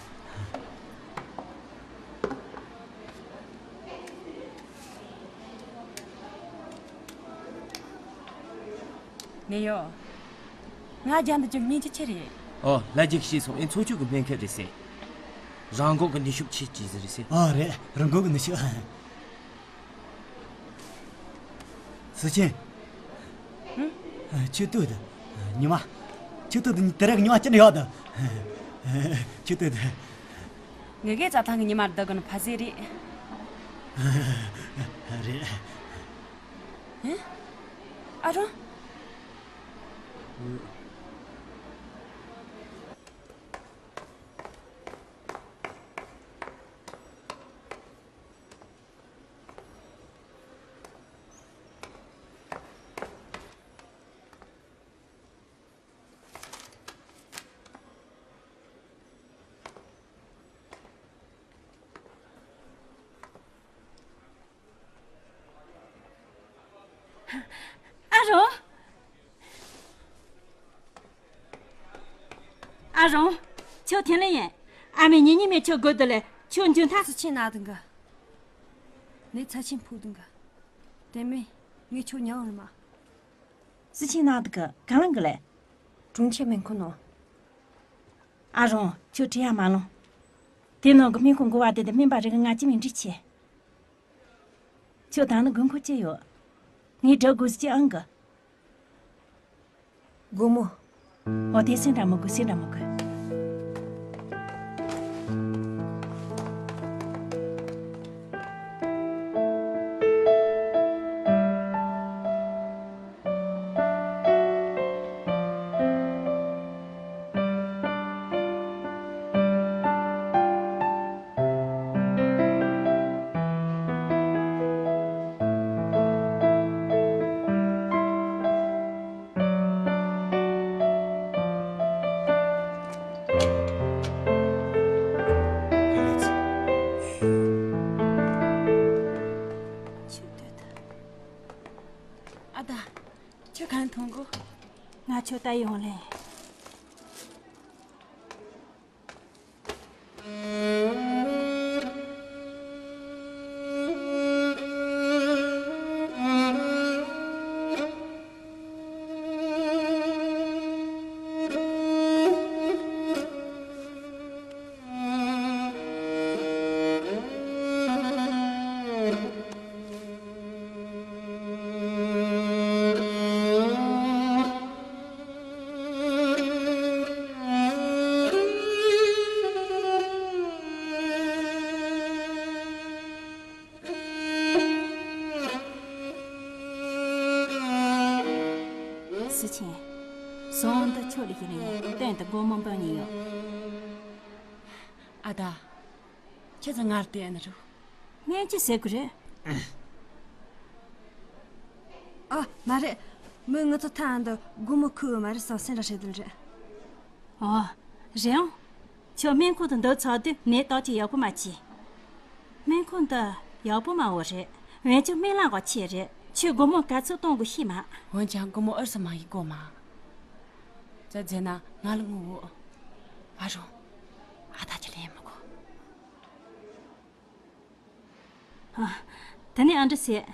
ནེ་ཡོ། ང་རྒྱ་འདི་ཅུང་སྙིང་རྗེ་ཆེ་རེད། ཨོ་ལྷ་རྗེ་གིས་ཤེས་སོང་། ཨེ་འཚོ་བཅུད་ཀྱི་སྨན་ཁབ་རེད་ཟེར། རང་འགོག་གི་ནུས་ཤུགས་ཆེ་ཅིག་ཟེར་རེད་ཟེར། ཨ་རེད། རང་འགོག་གི་ནུས་ཤུགས། སུ་ཆེན། ཨ། ཁྱོད་ལྟོས་དང་། ཉི་མ། ཁྱོད་ལྟོས་དང་། དེ་རིང་ཉི་མ་ཅི་འདྲ་ཡོད་དང་། ཁྱོད་ལྟོས་དང་། ངེད་ཀའི་རྩྭ་ཐང་གི་ཉི་མ་བདག་གི་ནི་ཕ་ཟེ་རེད། རེད། ཨ། ཨ་རོ། ཨ་རོ། ཨ་རོ། ཁྱོད་ཐེན་ལེ་ཡིན། ཨ་མས་ཉིན་ཉིན་མེད་ཁྱོད་དགོས་འདུག་ལེ། ཁྱོད་འཇུ་མཐའ། སུ་ཆེན་ན་དང་གི། ནས་ཚ་ཆེན་ཕུག་དང་གི། དེ་མིན་ངས་ཁྱོད་ཉལ་འོང་མ། སུ་ཆེན་ན་དང་གི་གང་ལང་གི་ལེ། གྲོང་ཁྱེར་སྨན་ཁང་ནང་། ཨ་རོང་། ཁྱོད་བྲེལ་ཡ་མ་ལོང་། དེ་ནང་གི་སྨན་ཁང་འགོ་བ་དེ་དང་སྨན་པ་རེ་གི་ང་ཅི་མིན་འགྲིག་ཆེ། ཁྱོད་ད་ནི་དགོས་མཁོ་ཅི་ཡོད། ངས་འབྲི་དགོས་ཟེར་གྱི་ཨང་གི། སྒོར་མོ། འོ་དེ་སེམས་འདྲ་མི་དགོས། སེམས་འདྲ་མི་དགོས། ཨ་ད། ཁྱོད་གང་མཐོང་གོ། ང་ཁྱོད་ལྟ་ཡོང་ལེ། སུ་ཆེན། ཟོང་འདི་ཁྱོད་ལ་ཡིན་ནས་སྟེང་དུ་སྒོར་མོ་འབུམ་གཉིས་ཡོད། ཨ་ད། ཁྱེད་ཚོ་ངར་དེ་ཨ་ནི་རུ། སྨན་ཅི་ཟེར་དགོས་རེད། ཨ། མ་རེད། མོས་ང་ཚོ་ཐང་འདི་སྒོར་མོ་ཁུ་མ་རེད་བསམ་སེམས་ལ་ཧྲེ་དུ་རེད། ཨོ། རེད་ཨང་། ཁྱོད་སྨན་ཁང་དུ་འདུག་ཚར་དུས་ནད་རྟགས་ཅིག་ཡག་པོ་མ་བྱས། སྨན་ཁང་འདི་ཡག་པོ་མ་འོ་རེད། འོན་ཀྱང་སྨན་བླ་འགོག་ཆེ་རེད། ཁྱོད་སྒོར་མོ་ག་ཚོད་གཏོང་དགོས་ཤེས་མ། འོན་ཀྱང་སྒོར་མོ་ཨུར་སུ་མང་ཡི་དགོས་མ། ཙ་ཛེ་ན་ང་ལ་ངུ་འོ། ཨ་རོ། ཨ་ད་ཅི་ལེན་མི་དགོས། ཨ། དེ་ནས་ཨ་འདྲ་ཟེར།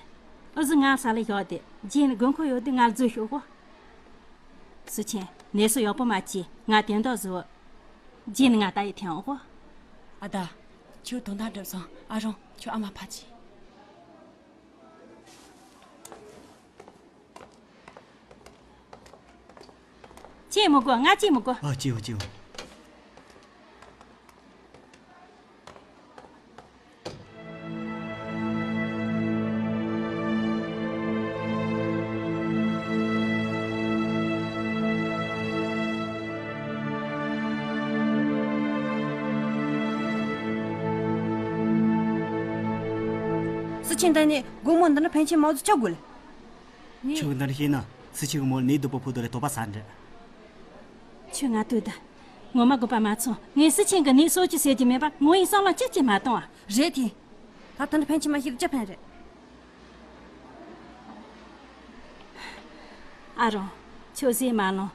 ཨུ་ཟི་ང་ས་ལ་ཡོད་དེ་རྗེས་ནི་དགོས་མཁོ་ཡོད་དུས་ང་ལ་འཛུལ་ཤོག་གོ། སུ་ཆེན། ནས་སུ་ཡག་པོ་མ་བྱས་ང་དེ་འདྲ་བཟོ། རྗེས་ནི་ང་ལྟ་ཡི་ཐེངས་འོ་གོ། ཨ་ད། ཁྱོད་དོན་དག་འགྲུབ་སོང་། ཨ་རོང་། ཁྱོད་ཨ་མ་ཕ་ཆེ། ཅི་མི་དགོས། ང་ཅི་མི་དགོས། ཨ། ཅི་ཡོད་ཅི་ཡོད། སུ་ཆེན་ད་ནི་དགོང་མོ་འདི་ན་ཕན་ཆད་མ་བཟོ་ཆ་དགོས་ལ། ངས་ཁྱོད་ཀྱི་འདི་ན་ཤེས་ན་སུ་ཆེན་གི་མོ་ནས་སྡུག་པོ་ཕུ་དོ་རེ་དོ་པ་ས་འདྲ། ཁྱོད་ང་ལྟོས་ད། ངོ་མ་དགོས་པ་མ་ཚོང་། ངས་སུ་ཆེན་གི་ནས་སོ་ཅི་ཟེར་གྱི་མེད་པ་ངོ་ཡི་བསམ་བློ་ཅི་ཅི་མ་གཏོང་ཨ། རེད་དེ། ད་ལྟ་ནི་ཕན་ཆད་མ་ཤེས་ཀྱི་ཅི་ཕན་རེད། ཨ་རོ། ཁྱོད་ཟས་མ་ལོང་།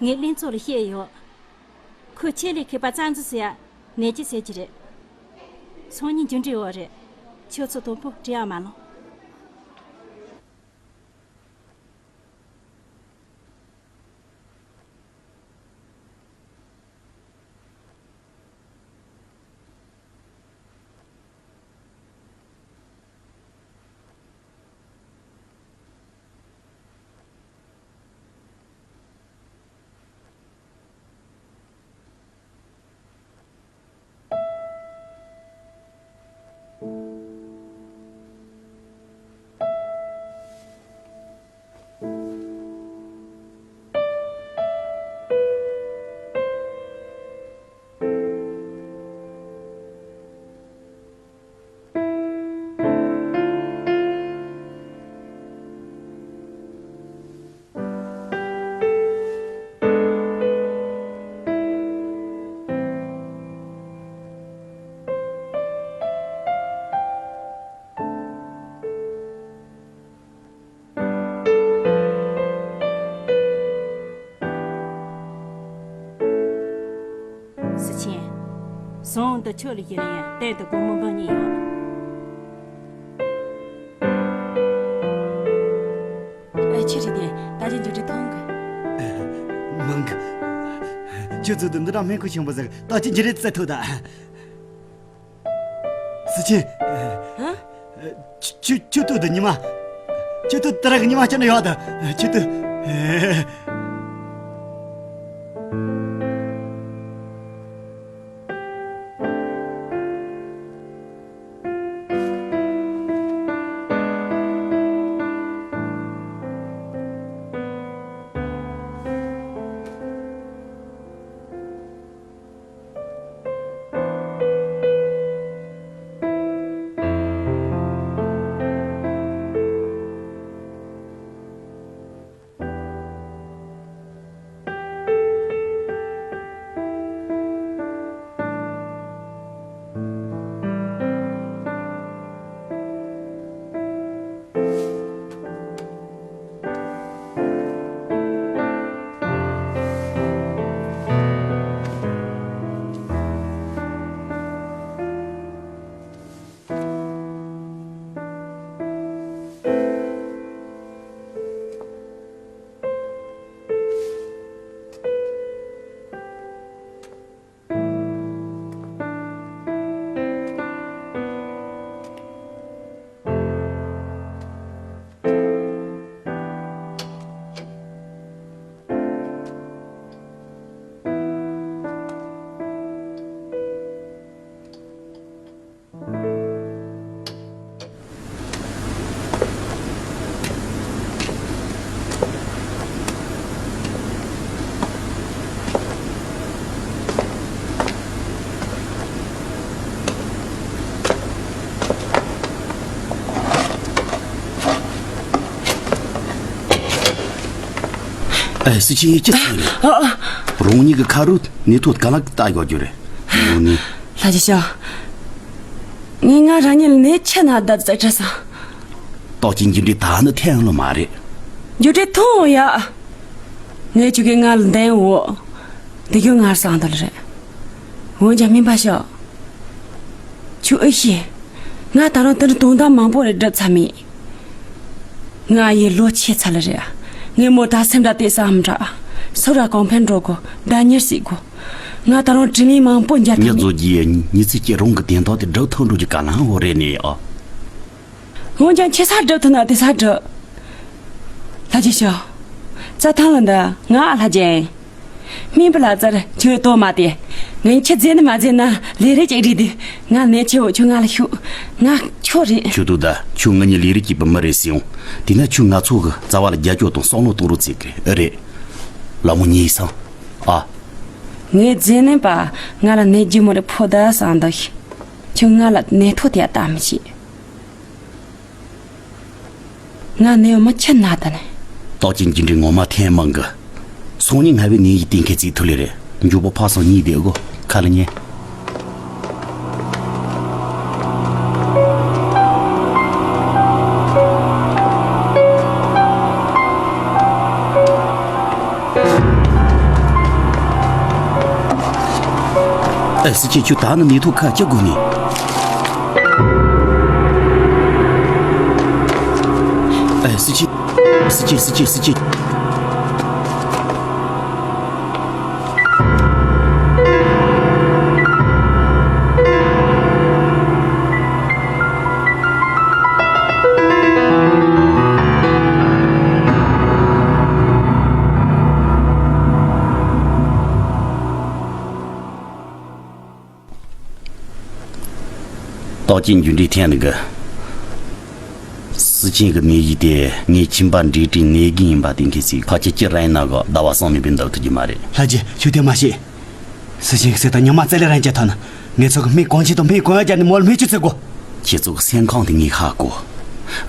ངས་ལིན་ཚོ་ལ་བཤད་ཡོད། ཁོས་ཆེད་ལས་མཁས་པ་རྩ་འཛུགས་ཟེར་ཡ་ནད་ཀྱི་ཟེར་གྱི་རེད། སང་ཉིན་རྒྱུ་འབྲས་འོག་རེད། ཁྱོད་ཚོ་དོ་པོ་བྲེལ་བ་མ་ལོང་། སུ་ཆེན། ཟོང་འདི་ཁྱོད་ལ་ཡིན་ཡང་གཏན་དུ་སྒོར་མོ་འབུལ་ཉེན་ཡོད། ཨེ། ཆི་རེད་དེ། ད་ཅི་འགྱུར་རེ་ཐོང་གི། མང་གི། ཁྱོད་ཚོ་དུ་འདི་འདྲ་སྨན་ཁུ་ཆེན་པོ་ཟིག་ད་ཅི་འགྱུར་རེ་བཙལ་ཐུབ་ད། སུ་ཆེན། ཧ། ཆུ་ཆུ་ཏུ་དུ་ཉི་མ། ཆུ་ཏུ་དུ་ར་གི་ཉི་མ་ཅི་ན་ཡོད་དུ། ཆུ་ཏུ། ཨེ། སུ་ཆེན་ཡིས་ཅི་ཟེར་ནས། ཨ། ཨ། རང་ཉིད་ཀྱི་ཁ་རུ་ནད་ཐོག་ག་ལ་ལྟ་དགོས་རྒྱུ་རེད། ངོ་ནས། ལྷ་རྗེ་ཤོག་ངས་ང་རང་ཉིད་ལ་ནད་ཆེ་ན་བདག་ཙག་ཁྲ་སང་། ཏོག་ཅིག་འགྱུར་འདྲི་ད་ནི་ཐེངས་ལ་མ་རེད། འགྱུར་འདྲི་ཐོང་ཡ། ངས་ཁྱོད་ཀྱི་ང་ལ་འདན་འོ། འདི་ཡོད་ང་སང་དུ་ལ་རེད། འོན་ཀྱང་སྨན་པ་ཤོག་ཁྱོད་ཨེ་ཤེས། ང་ད་རུང་དེ་འདྲ་དོན་དག་མང་པོ་རེ་སྒྲུབ་ཚར་མེད། ང་ཡི་ལོ་ཆེ་ཚར་ལ་རེད། ངས་མོ་ད་སེམས་ཁྲལ་དེ་བསམ་འདྲ། སོ་ར་གོང་འཕེལ་འགྲོ་དགོ། ཟླ་ཉེར་སྲིད་དགོ། ང་ད་རུང་དྲི་མའི་མང་པོ་འཇལ་ཐུབ་མེད། ཉི་ཚེ་སྐྱིད་རང་གི་དེ་འདྲ་དེ་སྒྲུབ་ཐུབ་འགྲོ་རྒྱུ་ག་ལ་འོ་རེད་ནས་ཨ། འོན་ཀྱང་ཁྱེད་ས་སྒྲུབ་ཐུབ་ན་དེ་ས་སྒྲུབ། ལྷ་རྗེ་ཤོག་རྩྭ་ཐང་ལ་འདི་ང་ལྷ་རྒྱན། སྨན་པ་ལ་ཙར་ཁྱོད་ལྟོ་མ་དེ། ངས་ཁྱེད་རྫས་ནི་མ་རྫས་ན་ལས་རེ་ཅིག་རིག་དེ། ང་ནས་ཆེ་བོ་ཁྱོད་ང་ལ་ཤུགས། ང་ཁྱོད་རེད། ཁྱོད་དུ་ད་ཁྱོད་ང་གཉིས་ལས་རིགས་སྐྱིད་པ་མི་རེད་ཟེར་ཡོང་། དེས་ན་ཁྱོད་ང་ཚོ་གི་རྩ་བ་ལ་རྒྱ་སྐྱོ་དང་བསམ་བློ་གཏོང་རོགས་བྱེད་ཀི་ཨེ་རེད། ལ་མོ་ཉེ་སང་། ཨ། ངས་རྫས་ནི་པ་ང་ལ་ནས་རྒྱུ་མོ་རེ་ཕོ་ད་སང་འདུག་ཁྱོད་ང་ལ་ནས་ཐོ་དེ་ཡ་ལྟ་མི་བྱེད། ང་ནི་མ་ཆེ་ན་ད་ནི། རྟགས་ཅན་རྒྱུ་འབྲས་ངོ་མ་ཐེངས་མང་གི། སང་ཉིན་ང་བའི་ནད་ཡིག་སྟེང་གི་རྩིས་ཐུ་ལེ་རེད། མགྱོགས་པོ་ཕར་སོང་གཉིད་བསྡད་དགོ། ཁ་ལ་ཉན། ཨེ། སི་ཆེ་ཁྱོད་ད་ནི་ནད་ཐོག་ཁ་ལྕེ་དགོས་ནི། ཨེ། སི་ཆེ། སི་ཆེ། སི་ཆེ། སི་ཆེ། རྟགས་ཅན་རྒྱུ་འབྲས་ཐོན་ནི་གི། སི་ཆེན་གི་ནད་གཞི་དེ་ངའི་ཁྱིམ་པ་འབྲས་སྤྲིན་ནད་རྐྱེན་ཡིན་པ་དེ་མཁྱེན་སྲིད། ཕལ་ཆེར་སྤྱིར་རང་ཡིན་ན་གི་ཟླ་བ་གསུམ་མིན་པའི་འདུག་ཐུབ་ཀྱི་མ་རེད། ལྷ་རྗེ། ཁྱོད་དེ་མ་བྱེད། སི་ཆེན་གི་སྲིད་དང་ཉི་མ་རྩེ་ལེ་རང་བཅད་ཐོག་ན་ངེད་ཚོ་གི་མི་གང་ཆེ་དང་མི་གང་ཡ་རྒྱ་ནི་མོལ་མི་ཆུ་ཚེ་གོ། ཁྱེད་ཚོ་གི་སེམས་ཁམས་དེ་ངས་ཧ་གོ།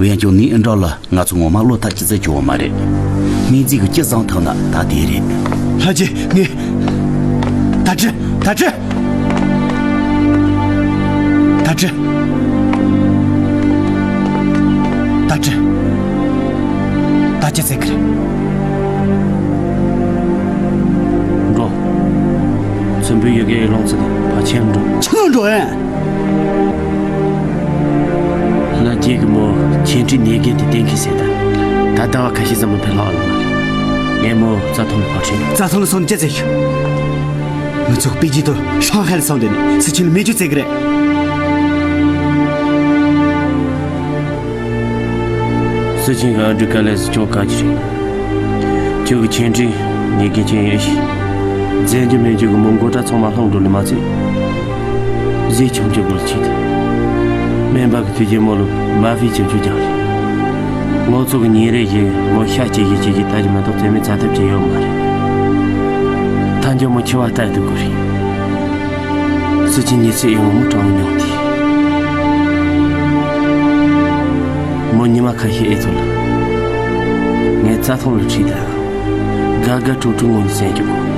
འོན་ཀྱང་ནི་ཨེ་འདྲ་ལ་ང་ཚོ་ངོ་མ་བློ་ཐབས་ཅི་ཚད་ཆོག་བ་མ་རེད། སྨན་རྫས་ཀྱི་ཅི་བཟང་ཐུབ་ན་ད་དེ་རེད། ལྷ་རྗེ། ངས། ད་དྲི། ད་དྲི། ད་དྲི། ད་དྲི། ད་ཅི་ཟེར་གི་རེད། འགྲོ། ཚོན་པོའི་ཡི་གེ་ལོངས་ཚུལ་དེ་ཕ་ཆེན་འགྲོ། ཆི་ལོ་འགྲོ་ཨེ། ལ་རྒྱའི་གི་མོ་ཆེན་ཁྲིའི་ནད་རྐྱེན་དེ་གཏན་འཁེལ་ཟེར། ད་ད་ཟླ་བ་ཁ་ཤས་ཙམ་མ་ཕེབས་ལ་ཨ་ལ་མ་རེད། ངས་མོ་རྩ་ཐང་ལ་ཕར་ཁྲིད། རྩ་ཐང་ལ་སོང་ཅི་ཟེར་ཞུ། ང་ཚོ་པེ་ཅིན་དུ་ཧྲང་ཧའེ་ལ་སོང་དེ་ནི་སི་ཆིན་ལ་མེ་ཅུ་ཙེ་གི་རེད། སི་ཆིན་གི་ཨ་འབྲུག་ག་ལས་སུ་ཅོག་ག་ཅི་རེད། ཁྱོད་ཀྱི་ཆེན་ཁྲིའི་ཉེས་འགན་ཅན་ཡོད་ཤི། རྫས་འགྱུར་མེད་རྒྱུ་གི་མོ་མགོ་སྐྲ་ཚང་མ་ལྷུང་འགྲོ་ལེ་མ་ཚད། གཟི་ཆུང་ཆུང་གོལ་ཆེད་དུ། སྨན་པ་གི་དུས་རྒྱུན་མོ་ལ་མ་ཕི་ཆུང་ཆུང་རྒྱག་རེད། ངོ་ཚོ་གི་ཉིན་རེ་བཞིན་མོ་ཤ་སྐྱེ་གི་སྐྱེ་གི་ལྟ་རྒྱུ་མ་གཏོགས་རྩེད་མོ་རྩ་ཐབས་ཅི་ཡོད་མ་རེད། ཐང་རྒྱུ་མོ་འཆི་བ་ལྟར་དུ་དགོས་རེད། སི་ཆིན་ཉི་ཚེ་ཨེ་ངོ་མོ་གྲང་མོ་མྱོང་དེ། མོ་ཉི་མ་ཁ་ཤས་ཨེ་ཚོ་ལ། ངས་རྩྭ་ཐང་ལ་ཁྲིད་དང་། དགའ་དགའ་སྤྲོ་སྤྲོ་ངོ་ནས་གསན་རྒྱུ་དགོས།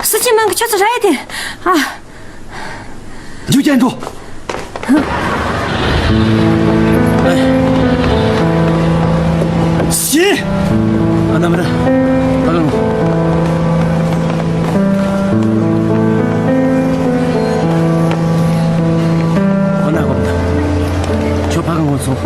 སི་ཆིན་མང་གི་ཁྱོད་ཚོ་ར་ཡ་དེ། ཨ། རྒྱུ་རྐྱེན་འགྲོ། ཤི། ཨ་ན་མ་ན། ཨ་ལ་ངོ་། ཨ་ན་གོ་ན། ཁྱོད་ཕ་གི་ངོ་སོང་།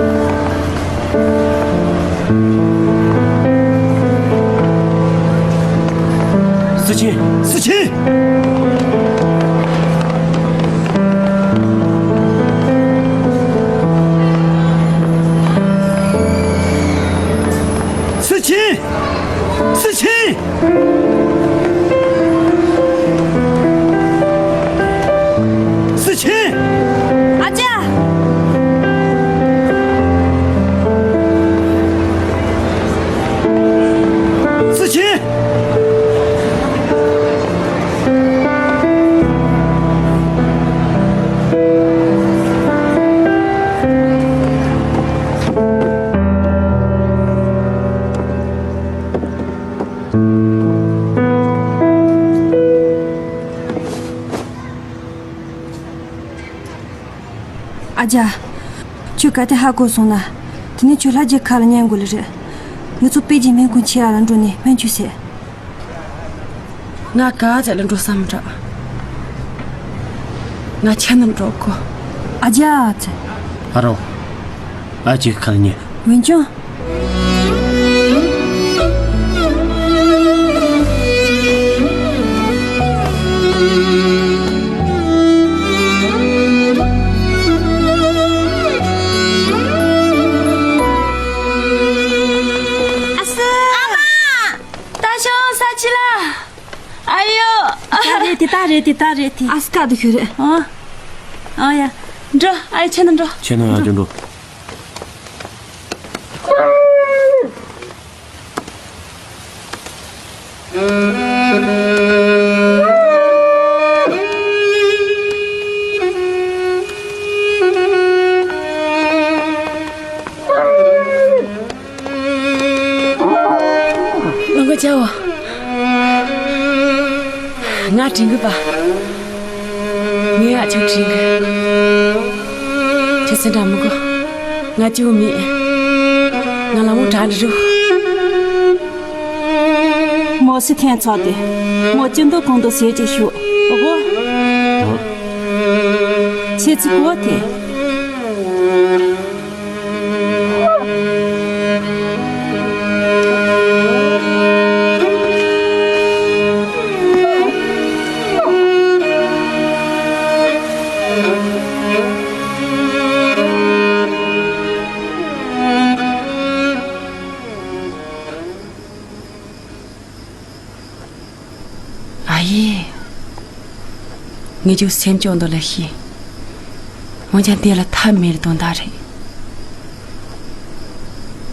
སི་ཆིན། སི་ཆིན། སི་ཆིན། སི་ཆིན། སི་ཆིན། ཨ་ཅག་སི་ཆིན། ཨ་ཅག་ཁྱོད་ག་དེ་ཧ་གོ་སོང་ན། དེ་ནས་ཁྱོད་ལྷ་རྗེ་ཁ་ལ་ཉན་དགོས་ལེ་རེད། ངེད་ཚོ་པེ་ཅིན་སྨན་ཁང་ཆེ་ཡ་ལ་འགྲོ་ནས་སྨན་བཅོས་བྱེད། ང་ག་ཚད་ལ་འགྲོ་བསམ་འདྲ། ང་ཁྱེད་ནང་འགྲོ་དགོས། ཨ་ཅག་ཚེ། ཨ་རོ། ཨ་ཅག་ཁ་ལ་ཉན། འོན་ཀྱང་། ཨ་སི། ཨ་མ། ད་ཤོང་ས་ཆི་ལ། ཨ་ཡོ། དེ་ད་རེད་དེ་ད་རེད་དེ་ད་རེད་དེ། ཨ་སི་ཀ་དུ་ཁྱོད་རེད། ཨ། ཨ་ཡ། འགྲོ། ཨ་ཡ་ཁྱེད་ནང་འགྲོ། ཁྱེད་ནང་ཡང་འགྲོ། ཅའོ། ང་དྲན་གི་པ། ངས་ཨ་ཅག་དྲན་གི། ཁྱེད་སེམས་ཁྲལ་མི་དགོས། ང་སྐྱིད་པོ་མེད། ང་ལ་མོ་དྲག་འདྲི་རུ། མོ་སི་ཐན་ཚོགས་ཏེ། མོ་ཅི་འདུག་གང་འདུག་ཟེར་གྱི་ཤོག་འོ། ཁྱེད་ཚིག་གོ་དེ། ཨ་ཡེ། ངས་ཁྱོད་སེམས་སྐྱོ་འདུག་ལ་ཤེས། འོན་ཀྱང་དེ་ལ་ཐབས་མེད་དོན་དག་རེད།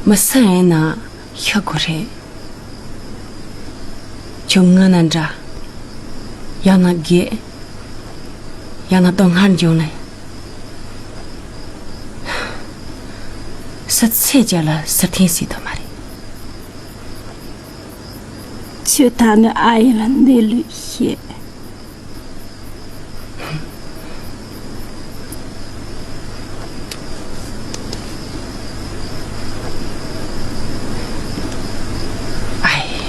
མི་སུ་ཡིན་ན་ཤི་དགོས་རེད། ཁྱོད་ངུ་ན་འདྲ། ཡང་ན་རྒས། ཡང་ན་སྡུག་བསྔལ་འབྱུང་ནས། སུ་ཚེ་རྒྱ་ལ་ཟུར་འཐེན་སྲིད་དོ་མ་རེད། ཁྱོད་ད་ནི་ཨ་ཡེ་ལ་གནས་ལུགས་བཤད། ཨའི།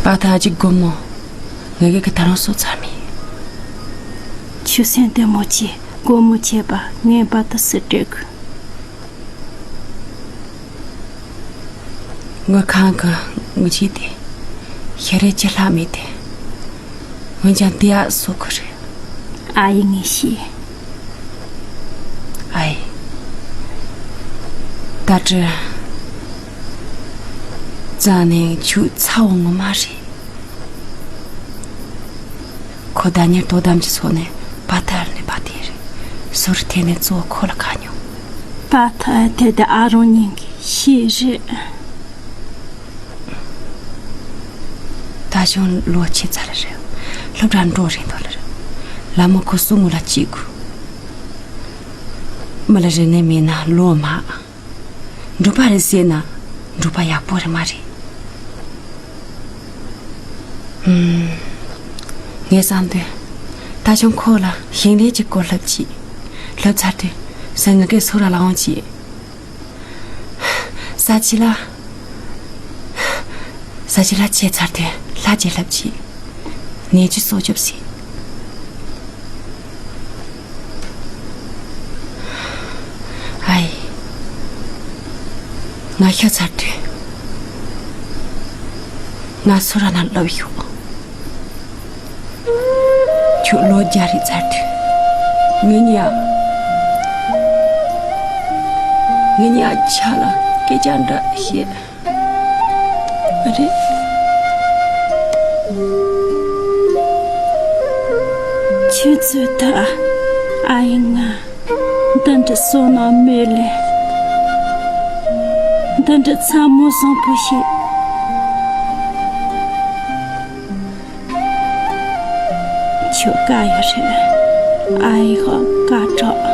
པ་ཐག་ཅིག་སྒོར་མོ། ངེད་ཀྱི་ད་རུང་སོ་ཚར་མེད། ཆུ་སྲིན་ལྟད་མོ་ཆེ་སྒོར་མོ་ཆེ་པ་ངན་པ་དུ་སུ་སྤྲད་གི། ངོ་ཁང་གི་ངུ་ཆེ་དེ། ཤ་རེ་ཅི་ལྷག་མེད་དེ། འོན་ཀྱང་དེ་ཨ་སོ་ཁོ་རེད། ཨ་ཡེ་ངས་ཤེས། ཨའི། ད་དྲི། རྩ་ནས་ཆུ་ཚ་བོ་ངོ་མ་རེད། ཁོ་ད་ཉེར་དོ་དམ་གྱི་ཚོགས་ནས་པ་ཐར་ནས་པ་དེ་རེད། ཟུར་ཐེ་ནས་གཙོ་ཁོ་ལ་ཁ་ཉོ། པ་ཐར་དེ་དེ་ཨ་རོ་ཉིན་གྱི་ཤེས་རེད། ད་ཞང་ལོ་ཆེ་ཚར་རེད། སློབ་གྲྭ་འགྲོ་རན་འདུག་ལ་རེད། ལ་མོ་ཁོ་སུ་ངུ་ལ་སྐྱེ་དགོས། མི་ལ་རེ་ནས་མེད་ན་ལོ་མ། འགྲོ་པ་རེད་ཟེར་ན། འགྲོ་པ་ཡག་པོ་རེད་མ་རེད། ངས་བསམ་དུས། ད་ཞང་ཁོ་ལ་ཞིང་ལས་ཀྱི་སྐོར་ལབ་ཅིག་ལབ་ཚར་དུས། ས་ངེད་ཀའི་སོ་ར་ལ་འོང་ཅིག་ས་ཆི་ལ། ས་ཆི་ལ་ཆེ་ཚར་དུས་ལྷ་ཅིག་ལབ་ཅིག་ནས་ཅི་སོ་ཅོབ་སི། ཨའི། ང་ཤི་ཚར་དུས། ང་སོ་ར་ན་ལབ་ཤོག་ཁྱོད་ལོ་བརྒྱ་རེ་ཚར་དུས། ངེད་གཉིས་ཨ། ངེད་གཉིས་ཨ་ཆ་ལ་སྐད་ཆ་འདྲ་བཤད། རེད། ཁྱོད་ཚོས་ད་ཨ་ཡེ་ང་འདི་འདྲ་སོ་ན་མེད་ལེ། འདི་འདྲ་ཚ་མོ་བཟང་པོ་ཞིག་ཁྱོད་དགའ་ཡོད་རེད། ཨ་ཡེ་ཧོ་དགའ་གྲོགས།